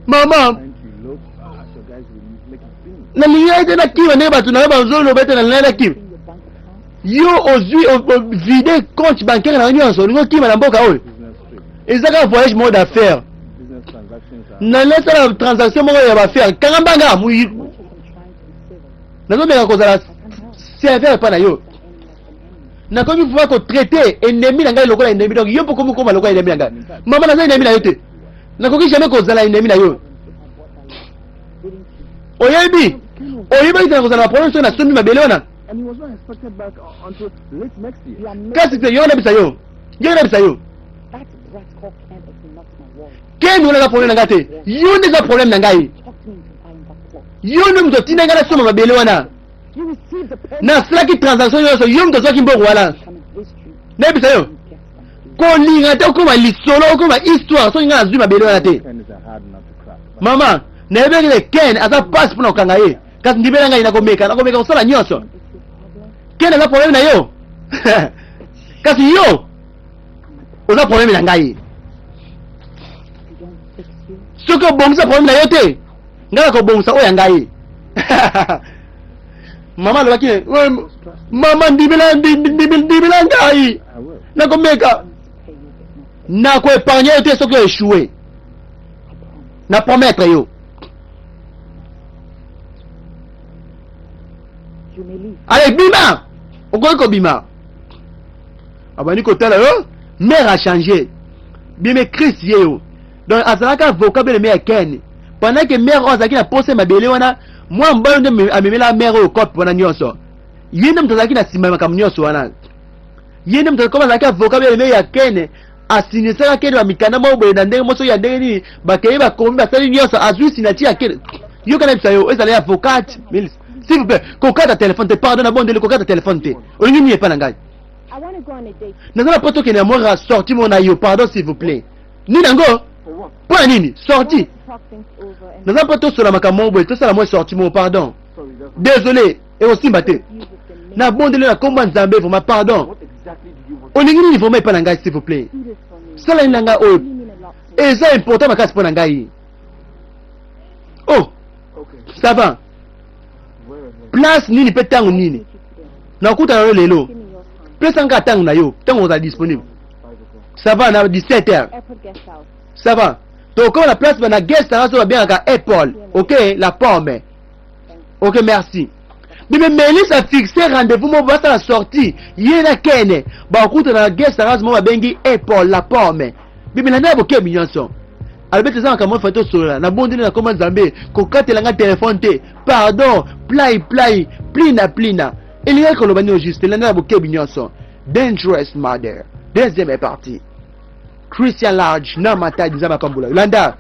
Mama, nalingi ete nakima ndenge bato na yo bazoloba ete nalingi nakima. Yo ozwi vide compte bancaire na yo nyonso, olingi okima na mboka oyo? Eza kaka voyage moko d'affaires. Nalasala transaction moko ya baaffaire. Kanga mbanga, nazomeka kozala sévère epai na yo. Nakomi vraiment ko traiter ennemi na ngai lokola ennemi, donc yo mpo komi koma lokola ennemi na ngai. Mama, naza ennemi na yo te, nakoki jamais kozala ennemi na yo. Oyebi, oyebaki te nakozala na problème soki nasombi mabele wana. Kasi te, yo nayebisa yo, yo nayebisa yo, Ken wana eza problème na ngai te, yo nde eza problème na ngai. Yo nde moto otindaki ngai nasomba mabele wana. Nasalaki transaction nyonso, yo moto azwaki mbongo wana. Nayebisa yo, kolinga te okoma lisolo, okoma histoire soki ngai nazwi mabele wana te. Mama, nayebaki te Ken aza mpasi mpona kokanga ye, kasi ndimela ngai, nakomeka, nakomeka kosala nyonso. Ken aza problème na yo kasi yo oza problème na ngai. Soki obongisa problème na yo te, ngai nakobongisa oyo ya ngai. Mama alobaki, mama, ndimela, ndimela ngai, nakomeka, nakoépargne yo te soki oéchoue, na promettre yo. Ale, bima, okoki kobima. Abandi kotala yo, mère a changé. Bien, Chris ye yo, donc azalaka avocat bien aimé ya Ken. Pendant que mère oyo azalaki na posa ya mabele wana, mwa mobali nde amemela mère oyo cope wana nyonso. Ye nde moto azalaki na nsima ya makambo nyonso wana. Ye nde moto koma azalaki avocat bien aimé ya Ken, asinisaka Ken bamikanda moko boye na ndenge moso ya ndenge nini, bakei bakomi basali nyonso, azwi signature ya Ken. Yoka na bisa yo, ezala ya avocat. S'il vous plaît, kokata telefone te, pardon, na bondeli, kokata telefone te. Olingi nini epai na ngai? Naza na po tokende ya mwa sortie moko na yo, pardon, s'il vous plaît. Nini yango? Mpo na nini sortie? Naza mpo tosola makambo moko boye, tosala mwa sortie moko, pardon. Désolé, ekosimba te. Nabondeli na kombo ya Nzambe, vraiment, pardon. Olingi nini vraiment epai na ngai? S'il vous plaît, sala nini na ngai oyo eza important makasi mpo na ngai? Oh, ça va. Place nini mpe ntango nini nakutana yo lelo? Pesa nga ntango na yo, ntango ozala disponible. Ça va, na 17 heures. Ça va, tokoma na place na guest house oyo babengaka Apple, ok, la pomme. Ok, merci. Bebe Melissa a fixé rendez-vous moko basala sortie, ye na Ken bakutana na guest house moko babengi Apple, la pomme. Bebe, na nde ya bokebi nyonso, alobi ete eza makambo oyo tosolola. Nabondeli na komba Nzambe, kokatela nga telefone te, pardon. Plai plai, plina plina, elingaki koloba nini juste? Elanda na bokebi nyonso. Dangerous Mother, deuxième partie, Christian Large na Matadi. Nzambe apambola yo. Landa,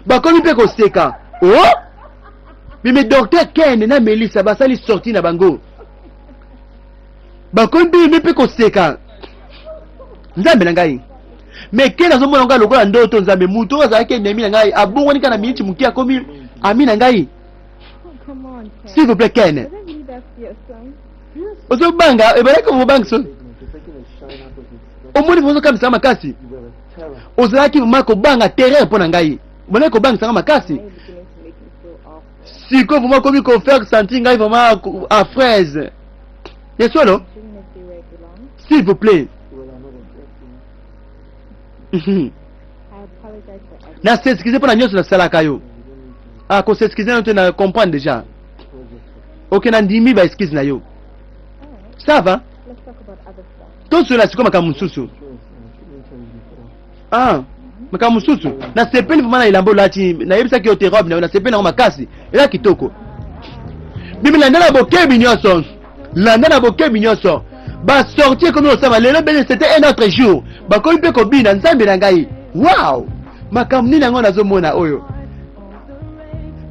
bakomi mpe koseka. Oh, meme docteur Ken na Melissa basali sortie na bango, bakomi mpe mpe koseka. Nzambe na ngai, me Ken azomona ngai lokola ndoto. Nzambe, moto oyo azalaki ennemi na ngai abongwani kaka na miniti moke, akomi ami na ngai. S'il vous plaît, Ken, ozobanga, ebandaki kobanga so omoni ozokambisanga makasi. Ozalaki vraiment kobanga terreur mpo na ngai, obandaki kobangisanga makasi. Sikoyo vraiment okomi kofaire sentir ngai vraiment affreuse ya solo. S'il vous plaît, na s'excuse mpo na nyonso nasalaka yo. Ah, kos'excuse na yo te, na comprendre déjà. Ok, na ndimi ba excuse na yo. Ça va, tosola sikoyo makambo mosusu. Ah. Makambo mosusu, nasepeli vraiment na elamba olati, nayebisaki yo te robe na yo, nasepeli nango makasi, eza kitoko. Bimi landa na bokebi nyonso, landa na bokebi nyonso. Ba sortie ekomi kosama lelo bene, c'était un autre jour. Bakomi mpe kobina, Nzambe na ngai. Wow! Makambo nini yango nazomona oyo?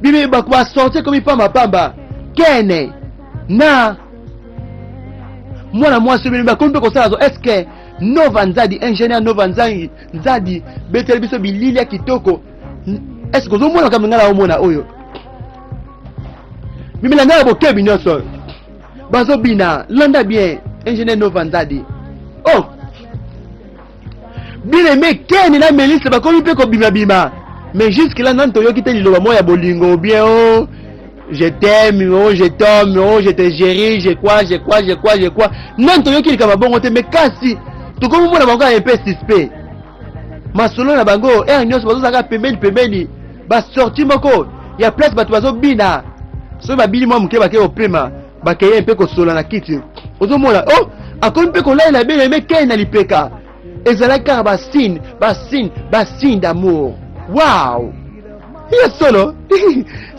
Bimi ba sortie ekomi pamba pamba. Kene na mwana mwasi bino bakomi mpe kosala zo est-ce que Nova Nzadi, ingénieur Nova Nzadi, Nzadi beteli biso bilili ya kitoko. Est-ce que ozomona makambo ngai naomona oyo? Mimi landa na bokebi nyonso. Bazobina, landa bien, ingénieur Nova Nzadi. Oh! Bien aimé Ken na Melissa bakomi mpe kobima-bima. Mais jusque là nani toyoki te liloba moko ya bolingo bien oh je t'aime oh je t'aime oh je te chéris je quoi je quoi je quoi je quoi nani toyoki likambo bongo te mais kasi tokomi mona bango ya mpe suspect masolo na bango heure nyonso bazozalaka pembeni pembeni basorti moko ya place bato bazobina soki babini mwa moke bakei kopema bakei mpe kosola na kiti ozomona oh akomi mpe kolalela bene me kei na lipeka ezalaki kaka basigne basigne basigne d'amour wow ya solo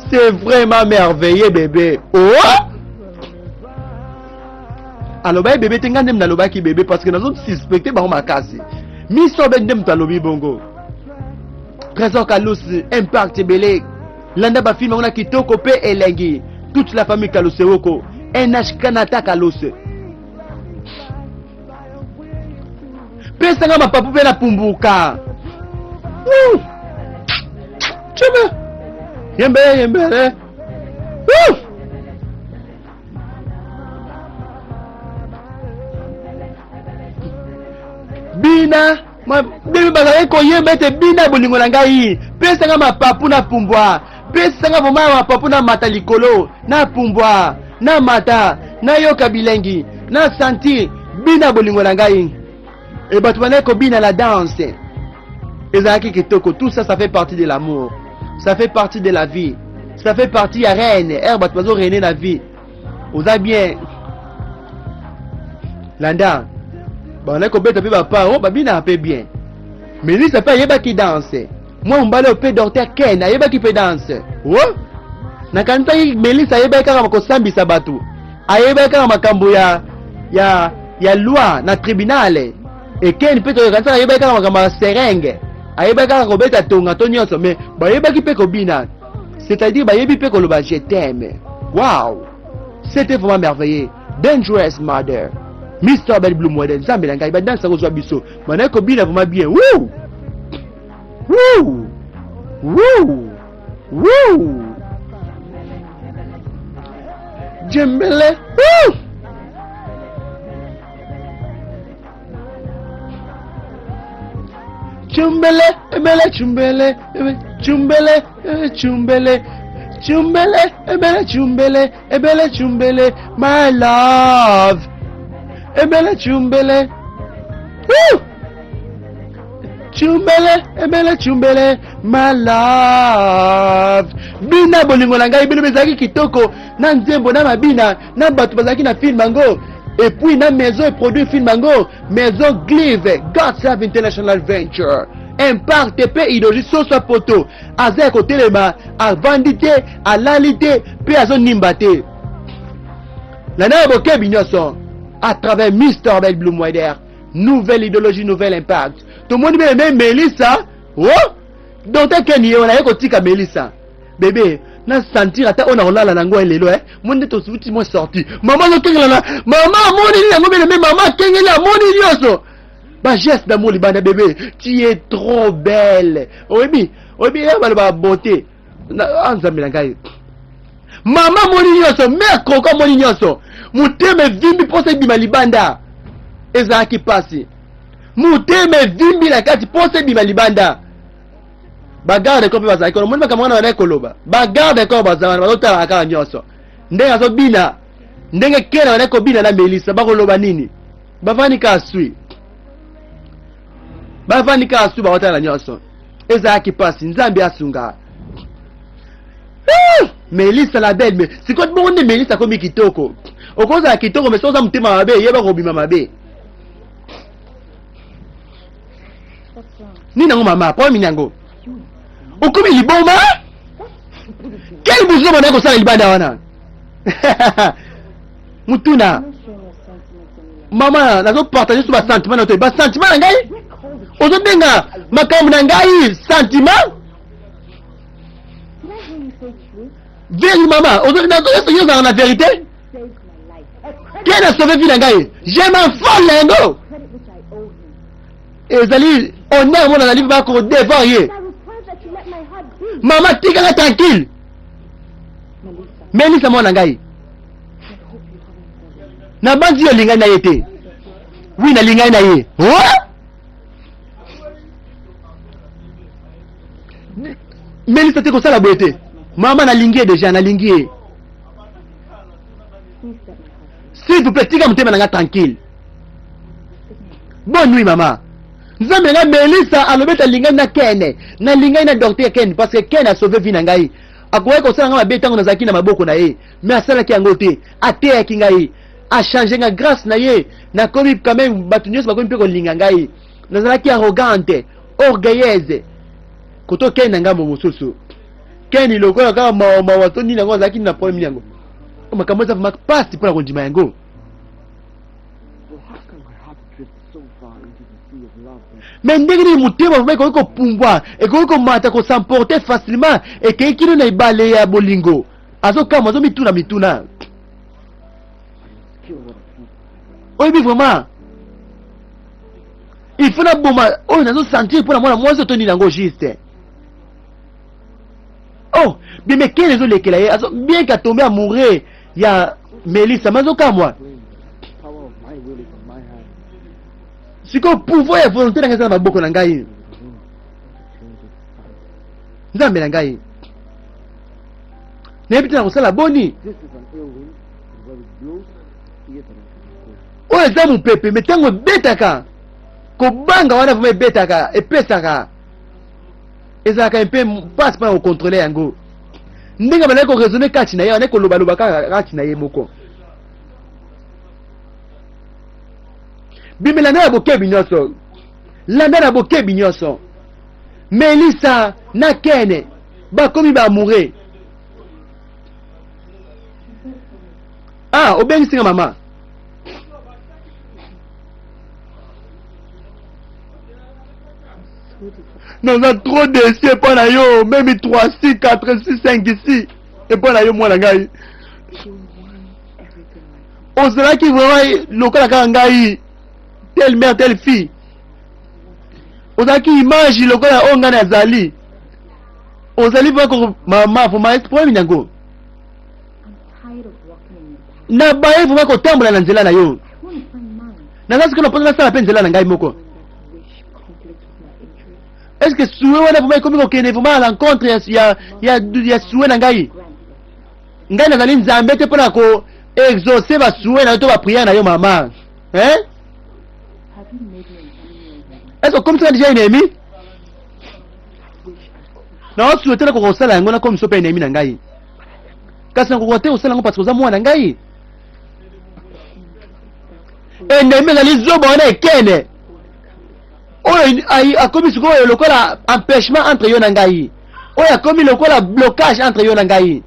c'est vraiment merveilleux bébé oh alobaki bébé te ngai nde nalobaki bébé parce que nazo suspecte bango makasi miso be nde moto alobi bongo trésor kalus impact ebele landa bafilme yango na kitoko mpe elengi toute la famille kalusewoko nhk nata kalus pesa nga mapapu mpe napumbuka cheme yembele yembele bina bebe bazalaki koyemba ete bina bolingo na ngai pesa nga mapapu na pumbwa pesa nga vraimen mapapu na mata likolo na pumbwa na mata nayoka bilengi na sentir bina bolingo na ngai e bato bandaki kobina la danse ezalaki kitoko. Tout ça, ça fait partie de l'amour, ça fait partie de la vie, ça fait partie ya reine ere bato bazo rene na vie oza bien. Landa bandaki kobeta mpe baparo babinaka mpe bien. Melisa mpe ayebaki danse, mwa mobali oyo mpe docteur Ken ayebaki mpe danse. O nakanisaki Melisa ayebaki kaka kosambisa bato, ayebaki kaka makambo ya ya ya loi na tribunal. Eken mpe tokanisaka ayebaki kaka makambo ya serenge, ayebaki kaka kobeta tonga to nyonso, mais bayebaki mpe kobina, c'est-à-dire bayebi mpe koloba je t'aime. Wow, c'était vraiment merveilleux. Dangerous Mother, Mr. Bell Blue Model, Nzambe na ngai, badansa kozwa biso bandaki kobina vraiment bien. Woo! Woo! Woo! Woo! Djembele! Woo! Chumbele, ebele, chumbele, ebele, chumbele, eh, chumbele, chumbele, ebele, chumbele, ebele, chumbele, my love. Ebele, chumbele. Woo! Chumbele, ebele, chumbele, my love. Bina bolingo na ngai, bino bezalaki kitoko na nzembo na mabina na bato bazalaki na film yango. Et puis na maison eproduit film yango, maison Glive, God Save International Venture. Impact mpe idéologie soso ya poto aza ya kotelema, avandi te, alali te mpe azonimba te. Landa ya bokebi nyonso à travers Mr. Bell Blue Moider, nouvelle idéologie, nouvel impact. Tomoni bele me Melissa, oh Docteur Ken ye wana ye kotika Melissa. Bebe, na sentir ata oyo nakolala na yango lelo eh. Mo nde tosuti mwa sorti. Mama azokengela na mama amoni nini yango bele me mama akengeli amoni nyonso. Ba geste d'amour libanda bebe, tu es trop belle. Oyebi, oyebi eh baloba beauté. Na ah, Nzambe na ngai. Mama amoni nyonso, mère Croco amoni nyonso. Motema evimbi mposa ebima libanda. Ezalaki pasi. Motema evimbi na kati mposa ebima libanda. Ba garde corps mpe bazalaki wana, omoni makambo wana bandaki koloba. Ba garde corps baza wana bazotalaka kaka nyonso. Ndenge azobina, ndenge Kena bandaki kobina na Melissa, bakoloba nini? Bavandi kaka sui. Bavandi kaka sui bakotala nyonso. Ezalaki pasi, Nzambe asunga. Ah! Melissa la belle, mais sikoyo bongo nde Melissa akomi kitoko. Okozala kitoko mais soki oza motema mabe, yeba kobima mabe. Nini yango mama? Problème nini yango? Okomi liboma? Quel buzoba naye kosala libanda wana? Mutuna. Mama, nazo partager sur ba sentiment na yo te. Ba sentiment na ngai? Ozobenga makambo na ngai sentiment? Veri mama, ozo ozala na verite? Ken a sauvé vie na ngai. Je m'en fous na yango. Ezali honneur mona nazali ba ko devoir ye. Mama tika nga tranquille. Melissa mwana ngai. Nabanzi yo olingani na ye te. Oui, nalingani na ye. Oh? Melissa te kosala boye te. Mama nalingi ye deja, nalingi ye. S'il vous plaît, tika motema na nga tranquille. Bonne nuit mama. Nzambe na ngai Melissa alobi ete alingani na Ken. Nalingani na docteur Ken parce que Ken a sauvé vie na ngai. Akokaki kosala ngai mabe ntango nazalaki na maboko na ye, mais asalaki yango te. Ateyaki ngai, a changer ngai grâce na ye. Nakomi quand même bato nyonso bakomi mpe kolinga ngai. Nazalaki arrogante, orgueilleuse. Koto Ken na ngambo mosusu. Ken lokola kaka mawa mawa to nini yango azalaki na problème yango. Makambo eza vraiment pasi mpo na kondima yango. Mais ndenge nini motema vraiment ekoki kopumbwa, ekoki komata, ko s'emporter facilement, ekei kino na ebale ya bolingo. Azokamwa, azomituna mituna. Oyebi vraiment il faut naboma oyo nazosentir mpo na mwana mwasi oto nini yango juste. Oh, bimekele ezolekela ye, bien qu'atombe amoureux ya Melissa, mais azokamwa. Sikoyo pouvoir ya volonté na ngai eza na maboko na ngai. Nzambe na ngai, nayebi te na kosala boni. Oyo eza mopepe, me ntango ebetaka kobanga wana vraimen ebetaka, epesaka, ezalaka mpe mpasi mpona kokontrole yango. Ndenge bandaki koraisonne kati na ye, bandaki kolobaloba kaka kati na ye moko. Bimela na bokebi nyonso, landa na bokebi nyonso. Melissa na Ken bakomi ba amoureux. Ah, obengisi nga mama. Naza trop déçu epai na yo, meme 3 6 4 6 5 6 epai na yo mwana ngai. Ozalaki vraiment lokola kaka ngai, telle mère telle fille. Ozalaki image lokola oyo ngai nazali. Ozali vraiment mama, vraiment problème yango. Na baye vraiment kotambola na nzela na yo. Naza sikoyo na mposa nasala mpe nzela na ngai moko. Est-ce que souhait wana vraiment ekomi kokende vraiment à l'encontre ya, ya, ya, ya souhait na ngai? Ngai nazali Nzambe te mpona ko exaucer ba souhait na yo to ba prière na yo mama. Hein? Est-ce que okomisaka déjà ennemi? Na souhaite na kokosala yango nakomisa mpe ennemi na ngai. Kasi nakokoka te kosala yango parce que oza mwana ngai. Ennemi ezali zoba wana ekene. Oyo akomi sikoyo lokola empêchement entre yo na ngai. Oyo akomi lokola blocage entre yo na ngai.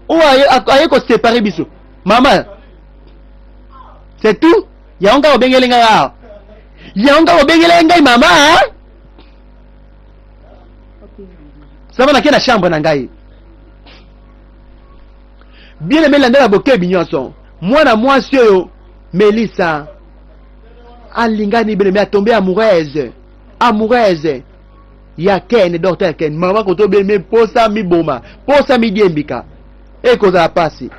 Oyo aye ko séparer biso. Mama, c'est tout? Yango kaka obengeli ngai awa. Yango kaka obengeli ngai mama. Sama nake na chambre na ngai. Bien aimé, landa na bokebi nyonso. Mwana mwasi oyo Melissa alingani bien aimé, atombe amoureuse. Amoureuse ya Ken, docteur Ken. Mama koto bien aimé, posa miboma, posa midiembika. Ekozala pasi.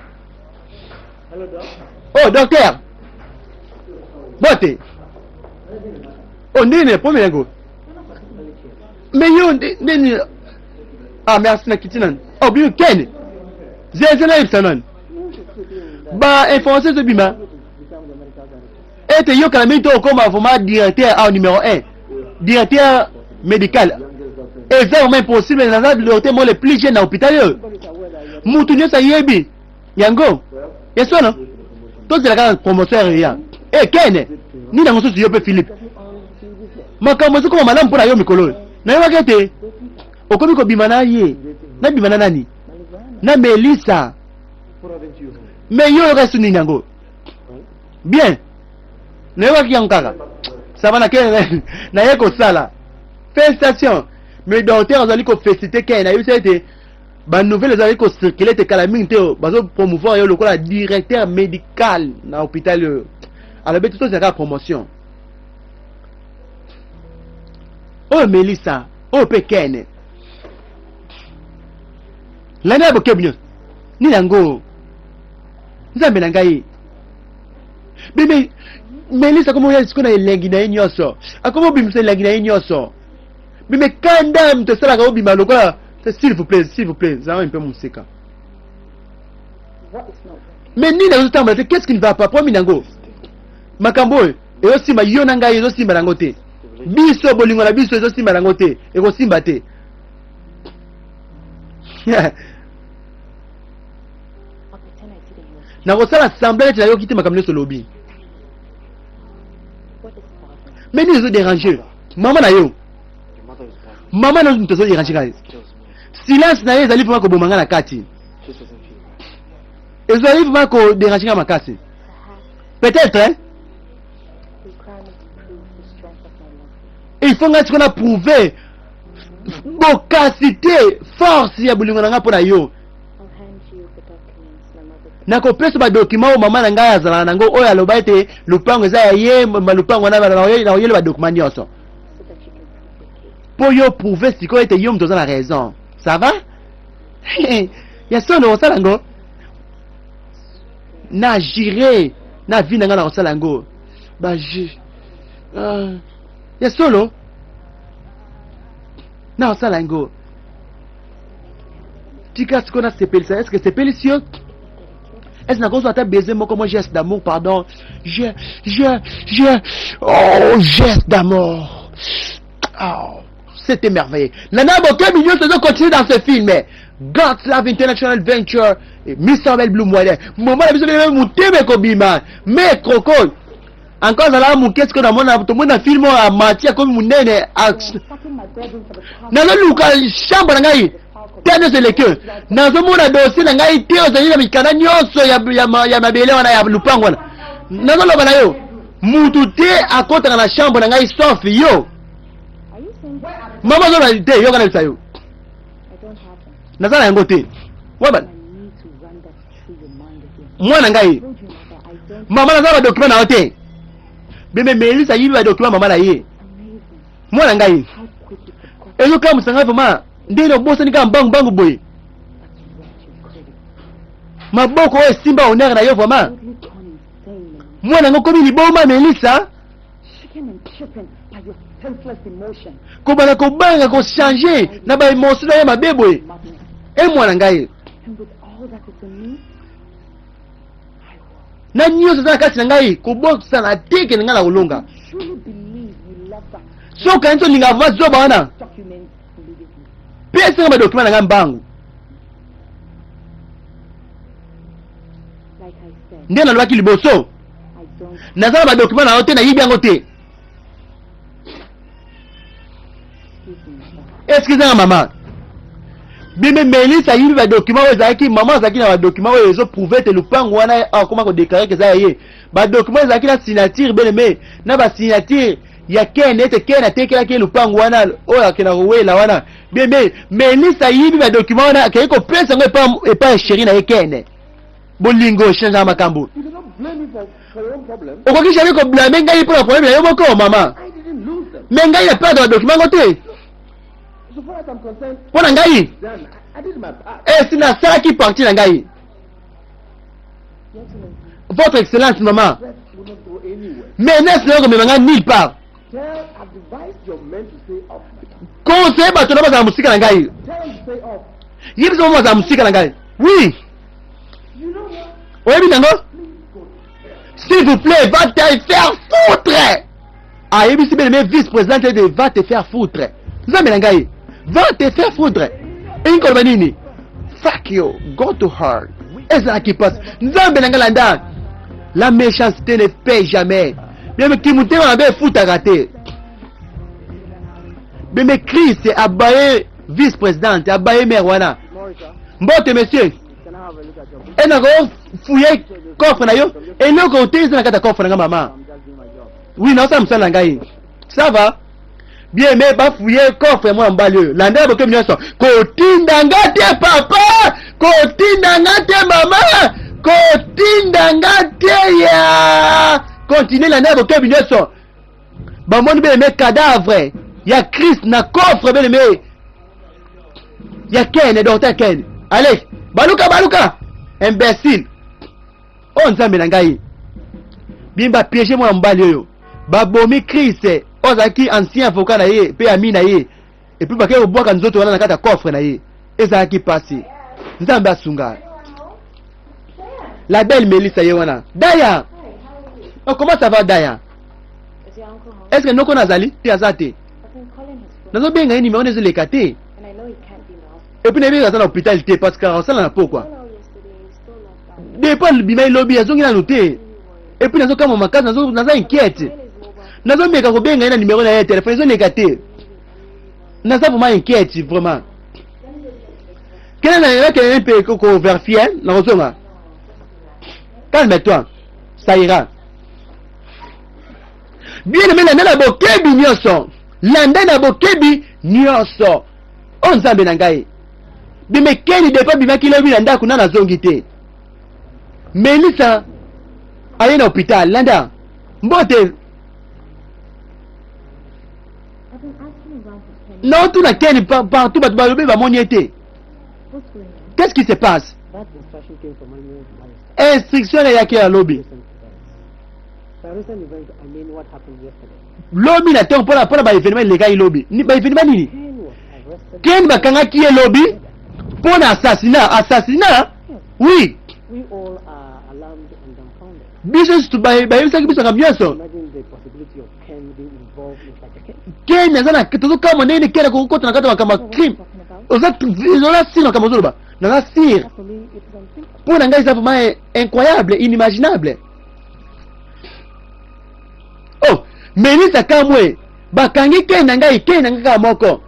Oh docteur. Bote. Oh nini problème yango? Mais yo nini? Ah merci na kiti nani? Oh bino Ken. Zeze na yebisa nani? Ba information ezobima ete yo kala mingi to okoma vraiment directeur awa numéro 1 directeur médical. Eza vraiment impossible, naza docteur moko le plus jeune na hôpital oyo. Mutu nyonso ayebi yango ya solo. Tozela kaka promotion ya. Eh Ken, nini yango susu yo mpe Philippe? Makambo ezokoma malamu mpo na yo mikolo oyo. Nayebaki ete okomi kobima na ye. Nabima na nani? Na Melissa. Mais yo oyoka esu nini yango? Bien. Nayokaki yango kaka. Ça va, naye kosala. Félicitations. Mais docteur azali ko féliciter Ken, ayebisa ete ba nouvelles ezali ko circuler ete kala mingi te bazo promouvoir yo lokola directeur médical na hôpital oyo. Alobi ete tozala kaka promotion. Oyo Melissa, oyo pe Ken. Landa ya bokebi nyonso. Nini yango? Nzambe na ngai. Bebe, Melissa akomi oya sikoyo na elengi na ye nyonso. Akomi obimisa elengi na ye nyonso. Bebe, kanda moto esalaka obima lokola s'il vous plaît, s'il vous plaît, zala mpe mosika. Mais nini azotambola te? Qu'est-ce qui ne va pas? Problème yango. Makambo oyo ezosimba yo na ngai ezosimba yango te. Biso bolingo na biso ezosimba yango te. Ekosimba te. Nakosala semblant neti nayoki te makambo nyonso olobi. Mais nini ezoderange mama na yo? Mama na yo moto azoderange ngai. Silence na ye ezali vraiment koboma ngai na kati. Ezali vraiment koderange ngai makasi. Peut-être hein? Il faut ngai sikoyo na prouver bokasi te force ya bolingo na ngai mpo na yo. Nakopesa badokima oyo mama na ngai azalaka nango, oyo aloba ete lupango eza ya ye, lupango wana nakoyela badokima nyonso mpo yo prouve sikoyo ete yo moto oza na raison. Ça va? Ya solo osala yango na jure na vie na ngai nakosala yango ba ya solo nakosala yango. Tika sikoyo nasepelisa. Est ce que sepelisi yo? Est ce nakozwa ata baiser moko, moi geste d'amour, pardon, je je je oh, geste d'amour, oh, c'était merveilleux. Nana bokebi nyonso ezo continuer dans ce film God's Love International Venture et Mr. Bell Blue Mwale. Mama na biso bebe motema ekobima. Mais croco encore azalaka moke, sikoyo namona tomoni na film oyo amati akomi monene. Nazoluka chambre na ngai te, nyonso eleki nazomona dossier na ngai te, ozali na mikanda nyonso ya mabele wana ya lupango wana. Nazoloba na yo, mutu te akotaka na chambre na ngai sauf yo. Mama azoloba te, yoka na bisa yo, naza na yango te. Waba mwana ngai, mama, naza na badocument na yo te. Bebe Melisa ayibi badocument mama na ye. Mwana ngai, ezokamwisa ngai vraiment ndenge obosani kaka mbangu mbangu boye. Maboko oyo esimba honneur na yo vraiment. Mwana yango komi liboma Melisa, kobanda kobanga kochange na baémotion na ye mabe boye. E mwana ngai, na nyonso eza na kati na ngai, kobosana te kende ngai na kolonga. Soki okanisi olinga va zoba wana, pesanga badocument na ngai mbangu. Nde nalobaki liboso, naza na badocument na yo te, nayibi yango te. Excuse nga mama. Bime Melissa ayibi badocument oyo ezalaki, mama azalaki na badocument oyo ezoprouve ete lupango wana akoma kodeklare ke eza ya ye. Badocument ezalaki na signature bien aimé, na basignature ya Ken, ete Ken atekelaki ye lupango wana oyo akenda kowela wana. Bien aimé, Melissa ayibi badocument wana, akei kopesa yango epa ya chéri na ye Ken. Bolingo echangeaka makambo. Okoki jamais koblame ngai mpo na problème na yo moko mama, mais ngai na perdre badocument yango te. Mpo na ngai esi nasalaki partie na ngai. Votre excellence mama, menace na yo komema ngai nulle part. Conseille bato na bazala mosika na ngai, yebisa bango bazala mosika na ngai. Oui, oyebi nango. S'il vous plaît, va te faire foutre. Ayebisi bien aimé vice président ete va te faire foutre. Nzambe na ngai, va te faire foutre elingi koloba nini? Fuck you, go to her. Ezalaki mpasi. Nzambe na ngai, landa, la méchanceté ne paie jamais. Bien kimutema mabe efutaka te. Beme Chris abaye vice présidente, abaye maire wana. Mbote monsieur. E nako fouiller coffre na yo. Eloko te eza na kati ya coffre na nga mama. Oui, naosala mosala na ngai. Ça va? Bien mais ba fouiller coffre ya mwana mobali oyo. Landa bokebi nyonso. Kotinda nga te papa! Kotinda nga te mama! Kotinda nga te ya! Continue landa bokebi nyonso. Bamoni bien aimé cadavre ya Christ na coffre bien aimé ya Ken, docteur Ken. Allez, baluka baluka. Imbécile. Oh Nzambe na ngai. Bien ba piéger mwana mobali oyo. Babomi Christ oyo azalaki ancien avocat na ye mpe ami na ye. Et puis bakei kobwaka nzoto wana na kati ya coffre na ye. Ezalaki pasi. Nzambe asunga. La belle Melissa ye wana. Daya. Oh, comment ça va Daya? Est-ce que noko nazali? Te aza te. Nazobenga ye numéro ezoleka te. Et puis nayebi aza na hôpital te parce que asala na pokwa. Depuis alibima elobi azongi nanu te. Et puis nazokamwa makasi naza inquiète. Nazomeka kobenga ye na numéro na ye ya telefone ezoleka te. Naza vraiment inquiète vraiment. Kende na nakende mpe ko verifier nakozonga. Calme-toi, ça ira. Bien aimé, landa na bokebi nyonso. Landa na bokebi nyonso. O Nzambe na ngai. Bimekeni depa bimaki lobi na ndako na nazongi te. Melissa aye na hôpital. Landa. Mbote. Naotuna Ken partout bato balobi bamoni ye te. Qu'est-ce qui se passe? Instruction eyaki ya lobi. Lobi na ntongo mpona mpona ba événement elekaki lobi. Ba événement nini? Ken bakangaki ye lobi mpona assassinat. Assassinat? Oui. Biso nyonso bayebisaki biso makambo nyonso. Ken aza na tozokamwa ndenge nini Ken akoki kokota na kati ya makambo ya crime. Oza oza sire makambo ozoloba. Naza sire. Mpo na ngai eza vraiment incroyable, inimaginable. Oh, Melissa kamwe bakangi Ken na ngai, Ken na ngai kaka moko.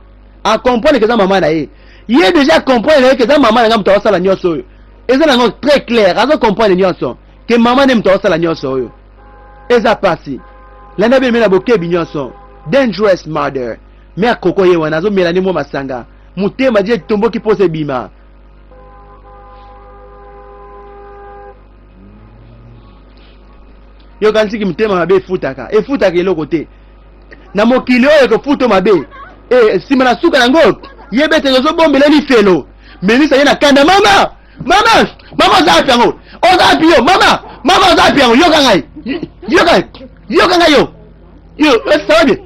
A comprendre que eza mama na ye. Ye déjà comprendre ye que eza mama na ngai moto azosala nyonso oyo. Eza nango très clair, azo comprendre nyonso que mama nde moto azosala nyonso oyo. Eza pasi. Landa bien na bokebi nyonso. Dangerous mother. Mère koko ye wana azomela nde mwa masanga. Motema je etomboki mposa ebima. Yoka nsiki motema mabe efutaka. Efutaka eloko te. Na mokili oyo ekofuta mabe. E nsima na suka yango yeba ete ozobombela lifelo. Melisa ye na kanda mama! Mama! Mama oza wapi yango? Oza wapi yo? Mama! Mama oza wapi yango? Yoka ngai. Yoka. Yoka ngai yo. Yo, ça va bien?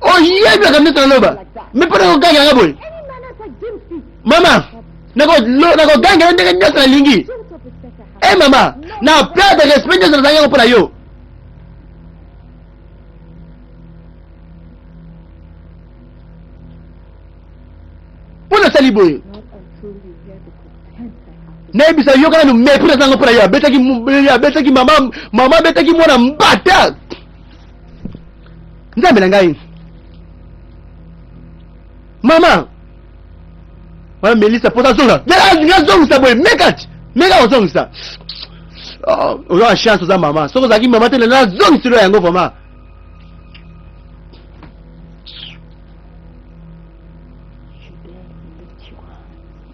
Oyebi makambo nyonso naloba. Me mpo nakogangela nga boye. Mama, nakogangela ndenge nyonso nalingi. E mama, na perdre respect nyonso nazangi yango mpo na yo. Mpo nasali boye. Nayebisa yoka nanu mépris nazango mpo na yo. Abetaki abetaki mama, mama abetaki mwana mbata. Nzambe na ngai. Mama. Wana Melissa mpo azonga. Azongisa boye meka meka kozongisa. Oh, oza na chance oza mama. Soki ozalaki mama te lelo azongiselo yango vraiment.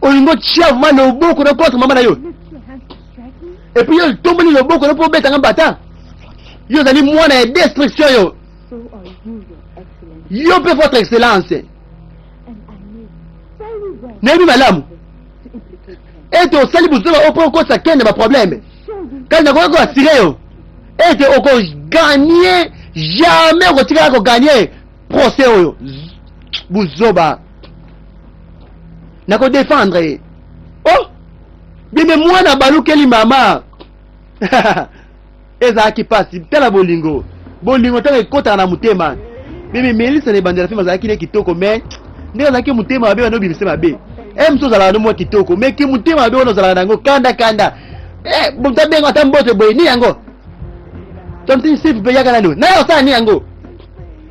Olingi otia vraiment loboko na contre mama na yo. Et puis yo otomboli loboko na mpo obeta nga mbata. Yo ozali mwana ya destruction yo. Yo mpe votre excellence. Nayebi malamu ete osali buzoba oyo mpo okosa kende ba problème. Kasi nakoki ko assurer yo ete okoganye jamais, okotikala koganye procès oyo. Buzoba. Nakodefendre ye. Oh, bime mwana balukeli mama. Ezalaki mpasi. Tala bolingo. Bolingo ntango ekotaka na motema. Bebe Melissa na ebandela film azalaki ne kitoko mais ndenge azalaki motema mabe wana obimisa mabe. Eh mosusu ozalaka no mwa kitoko mais ki motema mabe wana ozalaka na yango kanda kanda. Eh moto abenga ata mbote boye ni yango. Tontin Steve mpe yaka nanu. Naye osala ni yango.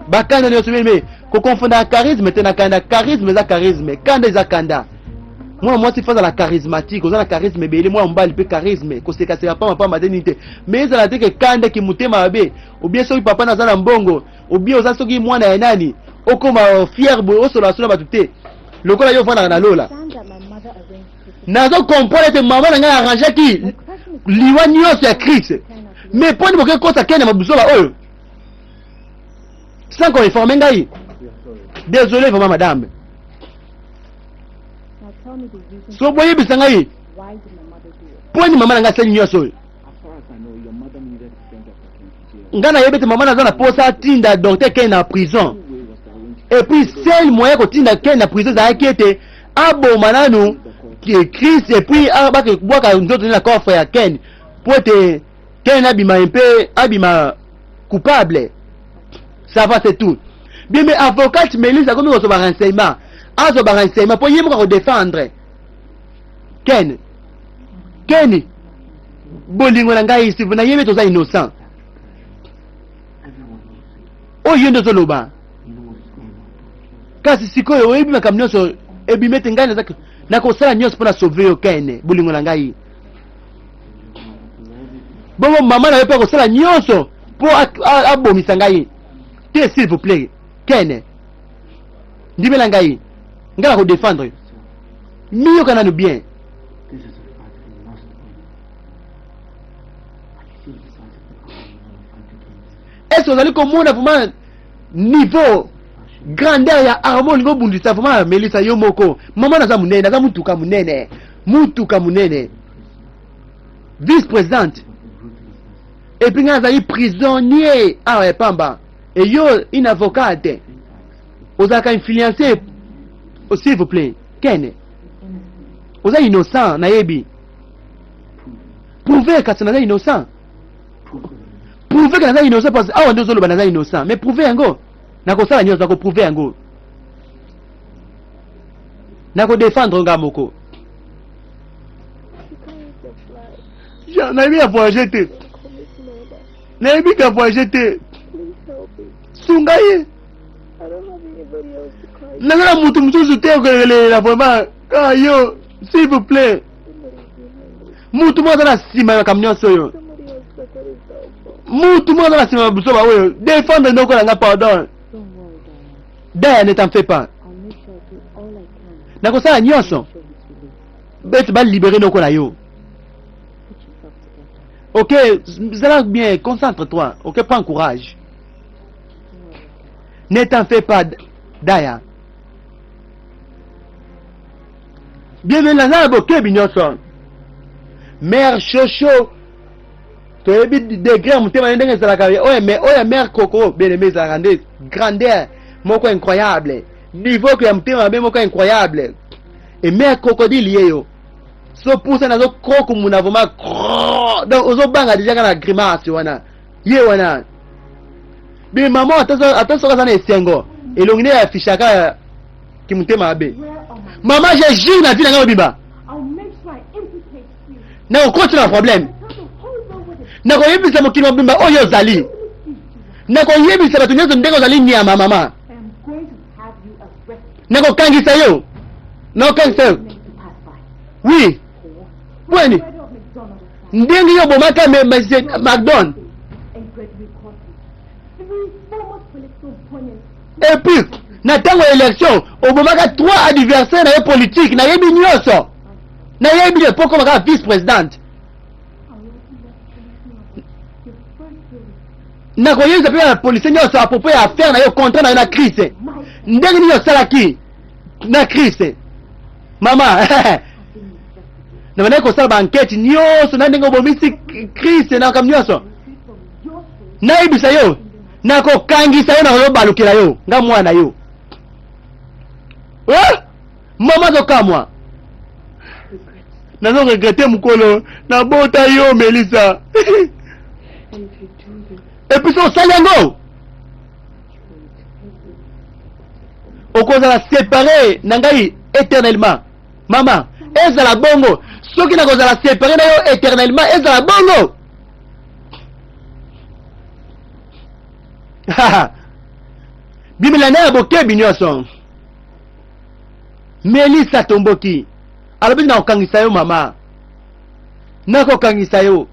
Bakanda nyonso meme kokonfondaka charisme te na kanda. Charisme eza charisme, kanda eza kanda. Mwana mwasi faut azala charismatique, oza na charisme ebele. Mwana mobali mpe charisme, kosekaseka pamba pamba te, nini te, mais ezala te ke kanda ki motema mabe. Obie soki papa naza na mbongo, obie oza soki mwana ya nani, okoma fier boye, osolola bato te lokola yo ofandaka na lola. Nazo comprendre ete mama na ngai arrangeaki liwa nyonso ya Chris, mais mponi boke kosa kende mabuzoba oyo sans koinforme ngai? Désolé vraiment, madame. So boyebisa ngai mponi mama na ngai asali nyonso oyo. Ngai nayebi ete mama naza na posa atinda docteur Ken na prison, et puis seul moyen kotinda Ken na prison ezalaki ete aboma nanu Chris et puis bakebwaka nzoto na coffre ya Ken po ete Ken abima mpe abima coupable. Ça va, c'est tout bien. Mais avocate Melise akomi kozwa barenseignement, azwa barenseignement mpo ye moko akodefendre Ken. Ken, bolingo na ngai, sivu nayebi ete oza innocent. Oyo yo nde ozoloba, kasi sikoyo oyebi makambo nyonso ebimi ete ngai naza nakosala nyonso mpo na sauve yo. Ken, bolingo na ngai, bongo mama na yo mpe akosala nyonso mpo abomisa ngai te. S'il vous plaît, Ken, ndimela ngai, ngai nakodefendre. Miyoka nanu bien. This is a fight we must win. I see the size of the army you want to fight against. Est ce ozali komona vraiment niveau grandeur ya arme olingi obundisa? Vraiment, Melisa, yo moko mama naza monene, naza mutuka monene, mutuka monene, vice présidente, et puis ngai nazali prisonnier awa ya pamba, et yo une avocate ozalaka influencé. Oh, s'il vous plaît, Ken, oza innocent, nayebi. Prouve kasi naza innocent, prouve ke naza innocent, parce que awa nde ozoloba naza innocent, mais prouve yango. Nakosala nyonso, nakoprouve yango, nakodefendre nga moko. Nayebi ya voyage te, nayebi ka voyage te. Sunga ye, naza na motu mosusu te okolelela vraiment kaka yo. S'il vous plaît, mutu moko aza na nsima ya makambo nyonso oyo, mutu moko aza na nsima ya busoba oyo. Défendre ndoko na nga, pardon. Daya, ne t'en fais pas, nakosala nyonso bete balibere noko na yo. Ok, zala bien, concentre toi. Ok, prends courage, ne t'en fais pas, Daya. Bienvenu, naza na bokebi nyonso. Mare Shosho, toyebi degré ya motema ne ndenge ezalaka oyo, mais oyo ya mare Koko, bien aimé, ezalaka nde grandeur moko incroyable, niveau ya motema mabe moko incroyable. E mare Crocodile ye yo so pusa nazokrokumuna vraiment, donc ozobanga déjà kaka na grimace wana ye wana. Be mama, ata soki aza na esengo, elongi nde afishaka kimotema mabe. Mama, je jure na vie na ngai mobimba, nakokoti na problème, nakoyebisa mokili mobimba oyo ozali, nakoyebisa bato nyonso ndenge ozali nyama. Mama, nakokangisa yo, nakokangisa yo. Oui, bweni ndenge yo obomaka Macdon et puis na ntango ya élection obomaka trois adversaire na ye politique. Nayebi nyonso, nayebi mpo koma kaka vice présidente. Nakoyebisa mpe na policier nyonso à propos ya affaire na yo, contrat na yo na Chris, ndenge nini osalaki na Chris. Mama, na bandaki kosala baenquête nyonso na ndenge obomisi Chris na makambo nyonso. Nayebisa yo, nakokangisa yo, nakoyobalukela yo nga mwana yo. Eh? Mama azokamwa, nazo regrete mokolo nabota yo, Melisa. Et puis so osali yango, okozala séparé na ngai éternellement. Mama, ezala bongo, soki nakozala séparé na yo éternellement, ezala bongo. Bimela na ya bokebi nyonso. Melissa atomboki, alobi nakokangisa yo mama, nakokangisa yo.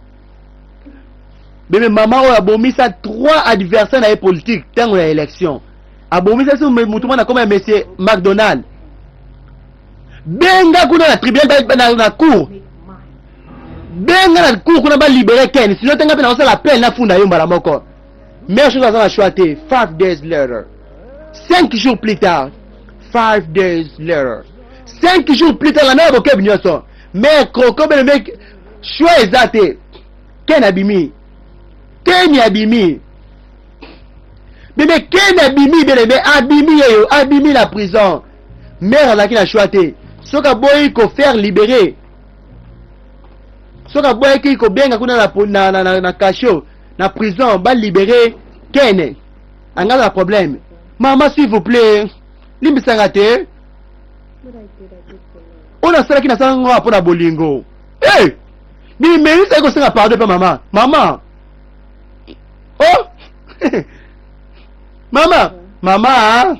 Bebe mama oyo abomisa trois adversaires na ye politique ntango ya élection, abomisa so motu mwana akoma ya monsieur McDonald. Benga kuna na tribunal na cour, benga na cour kuna balibere Ken, sinon te nga mpe nakosala appel nafunda yo mbala moko. Mère chose aza na choix te. 5 days later, 5 jours plus tard, 5 days later, 5 jours plus tard, landa na bokebi nyonso. Mère Croco bele mec, choix eza te. Ken abimi, Ken abimi bebe, Ken abimi bele me abimi yeyo, abimi na prison. Mère azalaki na choix te. Soki aboyi kofaire libérer, soki aboyaki kobenga kuna na cachot na prison balibere Ken, anga na problème. Mama, s'il vous plaît, limbisanga te. What I did, I did for love. Oyo nasalaki, nasalaki ngo mpo na bolingo. Hey! Bimelisa ye kosenga pardon mpe mama, mama, oh mama, mama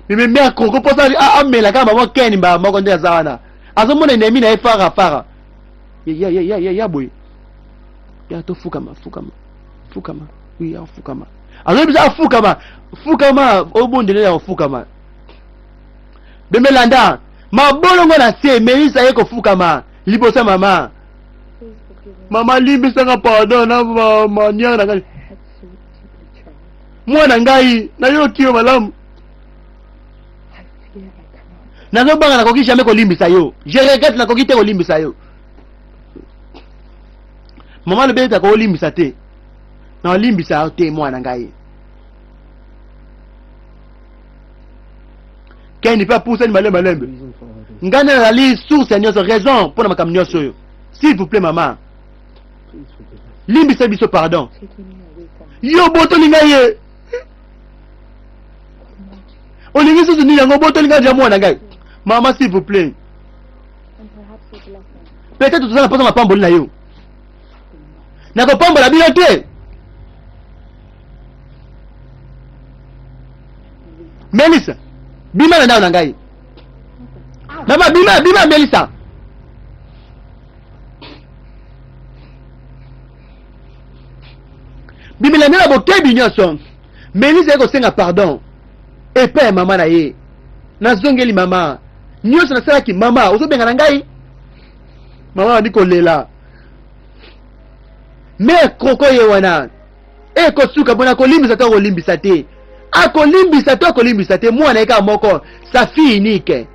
meme. Mère Croco mposa amela kaka mama Ken mbala moko nde aza wana, azomona ennemi na ye fara fara ya ya ya ya ya boye ya tofukama, fukama, fukama, oui, ya fukama. Azoyebisa afukama, fukama, obondele ya ofukama. Bemelanda mabolongo na se, Melisa ye kofukama liboso ya mama. Please forgive me. Mama, limbisanga, pardon na manière na ngai. I had so deeply tried. Mwana ngai, nayoki yo malamu. I fear I cannot. Nazobanga nakoki jamais kolimbisa yo. Je regrette, nakoki te kolimbisa yo. Mama alobi ete akolimbisa te, naolimbisa yo te, mwana ngai. Ken mpe apusani malembe malembe. Reason for all this. Ngai nde nazali source ya nyonso, raison mpo na makambo nyonso oyo. S'il vous plaît mama, Please forgive us. Limbisa biso, pardon. Taking me away from you. Yo botoli ngai ye. What more do you? Olingi susu nini? Yango botoli ngai ja mwana ngai. Mama, s'il vous plaît. And perhaps your blessing. Peut-être toza na mposa mapamboli na yo. Nakopambola bino te. Melisa, bima na ndako na ngai. Mama, bima, bima Melisa. Bimela nde na bokebi nyonso. Melisa ye kosenga pardon epai ya mama na ye. Nazongeli mama nyonso nasalaki. Mama, ozobenga na ngai. Mama bandi kolela. Mère Croco ye wana ekosuka mpona kolimbisa to akolimbisa te, akolimbisa to akolimbisa te mwana ye kaka moko, sa fille unique.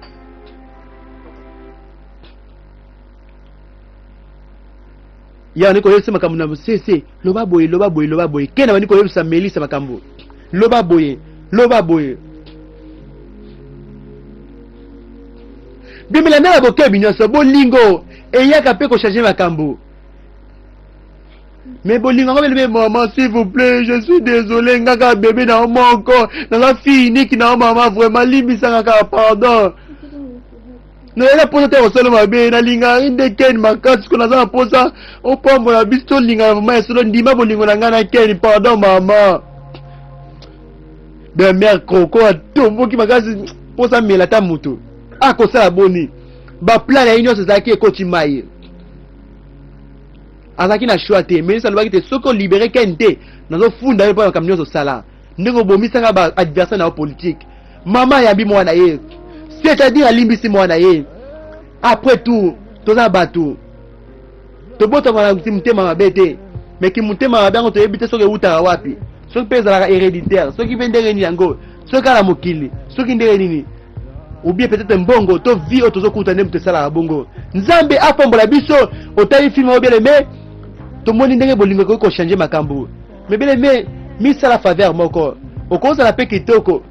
Ya bandi koyebisa makambo na sese, loba boye, loba boye, loba boye. Ken bandi koyebisa Melisa makambo, loba boye, loba boye. Bimela nde na bokebi nyonso. Bolingo eyaka mpe kochange makambo, mais bolingo yango belebe. Mama, s'il vous plaît, je suis désolé, nga kaka bebe na yo moko, naza fille unique na yo. Mama, vraiment limbisanga kaka, pardon. Nazali na mposa te kosala mabe. Nalingaka nde Ken makasi ko naza na mposa opambola biso, tolingana vraiment ya solo. Ndima bolingo na ngai na Ken, pardon mama. De mère Croco atomboki makasi, mposa amela ata moto. Akosala boni? Baplan na ye nyonso ezalaki ekoti mai. Azalaki na choix te. Melisa alobaki te soki olibere Ken te, nazofunda yo mpo na makambo nyonso osala, ndenge obomisaka baadversaire na yo politique. Mama ayambi mwana ye, c'est-à-dire alimbisi mwana ye. Après tout, toza bato, tobotama na motema mabe te. Mais ki motema mabe yango, toyebi te soki ewutaka wapi, soki mpe ezalaka héréditaire, soki mpe ndenge nini yango, soki kaka na mokili, soki ndenge nini, ou bien peut-être mbongo to vie oyo tozokuta nde moto esalaka bongo. Nzambe apambola biso. Otali film oyo, bien aimé, tomoni ndenge bolingo ekoki kochange makambo. Mais bien aimé, misala faveur moko, okozala mpe kitoko,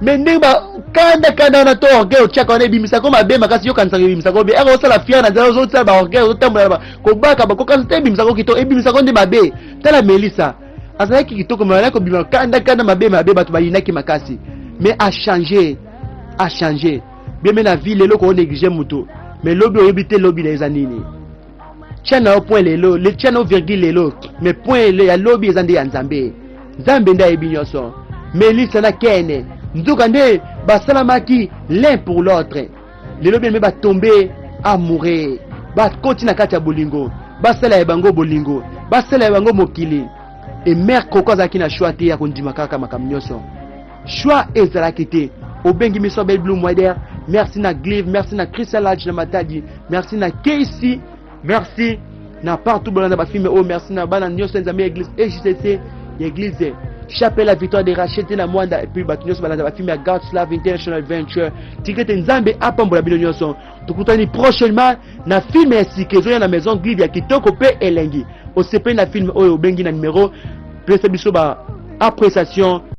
mais ndenge bakanda kanda wana to orgueil otiaka wana ebimisako mabe makasi. Yokanisaka ebimisako bien, aka osala fier na nzela, ozosala baorgueil, ozotambola kobaka, bakokanisa te ebimisako kitoko, ebimisako nde mabe. Tala Melisa, azalaki kitoko, mais azalaki kobima kanda kanda, mabe mabe, bato bayinaki makasi, mais achange, achange bien. Mais na vie lelo, koonéglige moto, mais lobi oyebi te lobi na eza nini. Tia na yo point lelo, tia na yo virgule lelo, mais point ya lobi eza nde ya Nzambe. Nzambe nde ayebi nyonso. Melissa na Ken nzoka nde basalamaki l'un pour l'autre. Lelo bien aimé batombe amoureux, bakoti na kati ya bolingo, basala ya bango bolingo, basala ya bango mokili. Et mère Coco azalaki na choix te ya kondima kaka makambo nyonso. Choix ezalaki te. Obengi miso Belle Blue Moider, merci na Glive, merci na Christian Lodge na Matadi, merci na Casey, merci na partout bolanda ba film oyo, merci na bana nyonso ya Nzambe ya église EJCC ya église Chapelle la Victoire de Rachel na Mwanda et puis bato nyonso balanda ba film ya God's Love International Venture. Tika ete Nzambe apambola bino nyonso. Tokutani prochainement na film ya sika ezoya na Maison Glive ya kitoko pe elengi. Osepeli na film oyo, obengi na numero, pesa biso ba appréciation.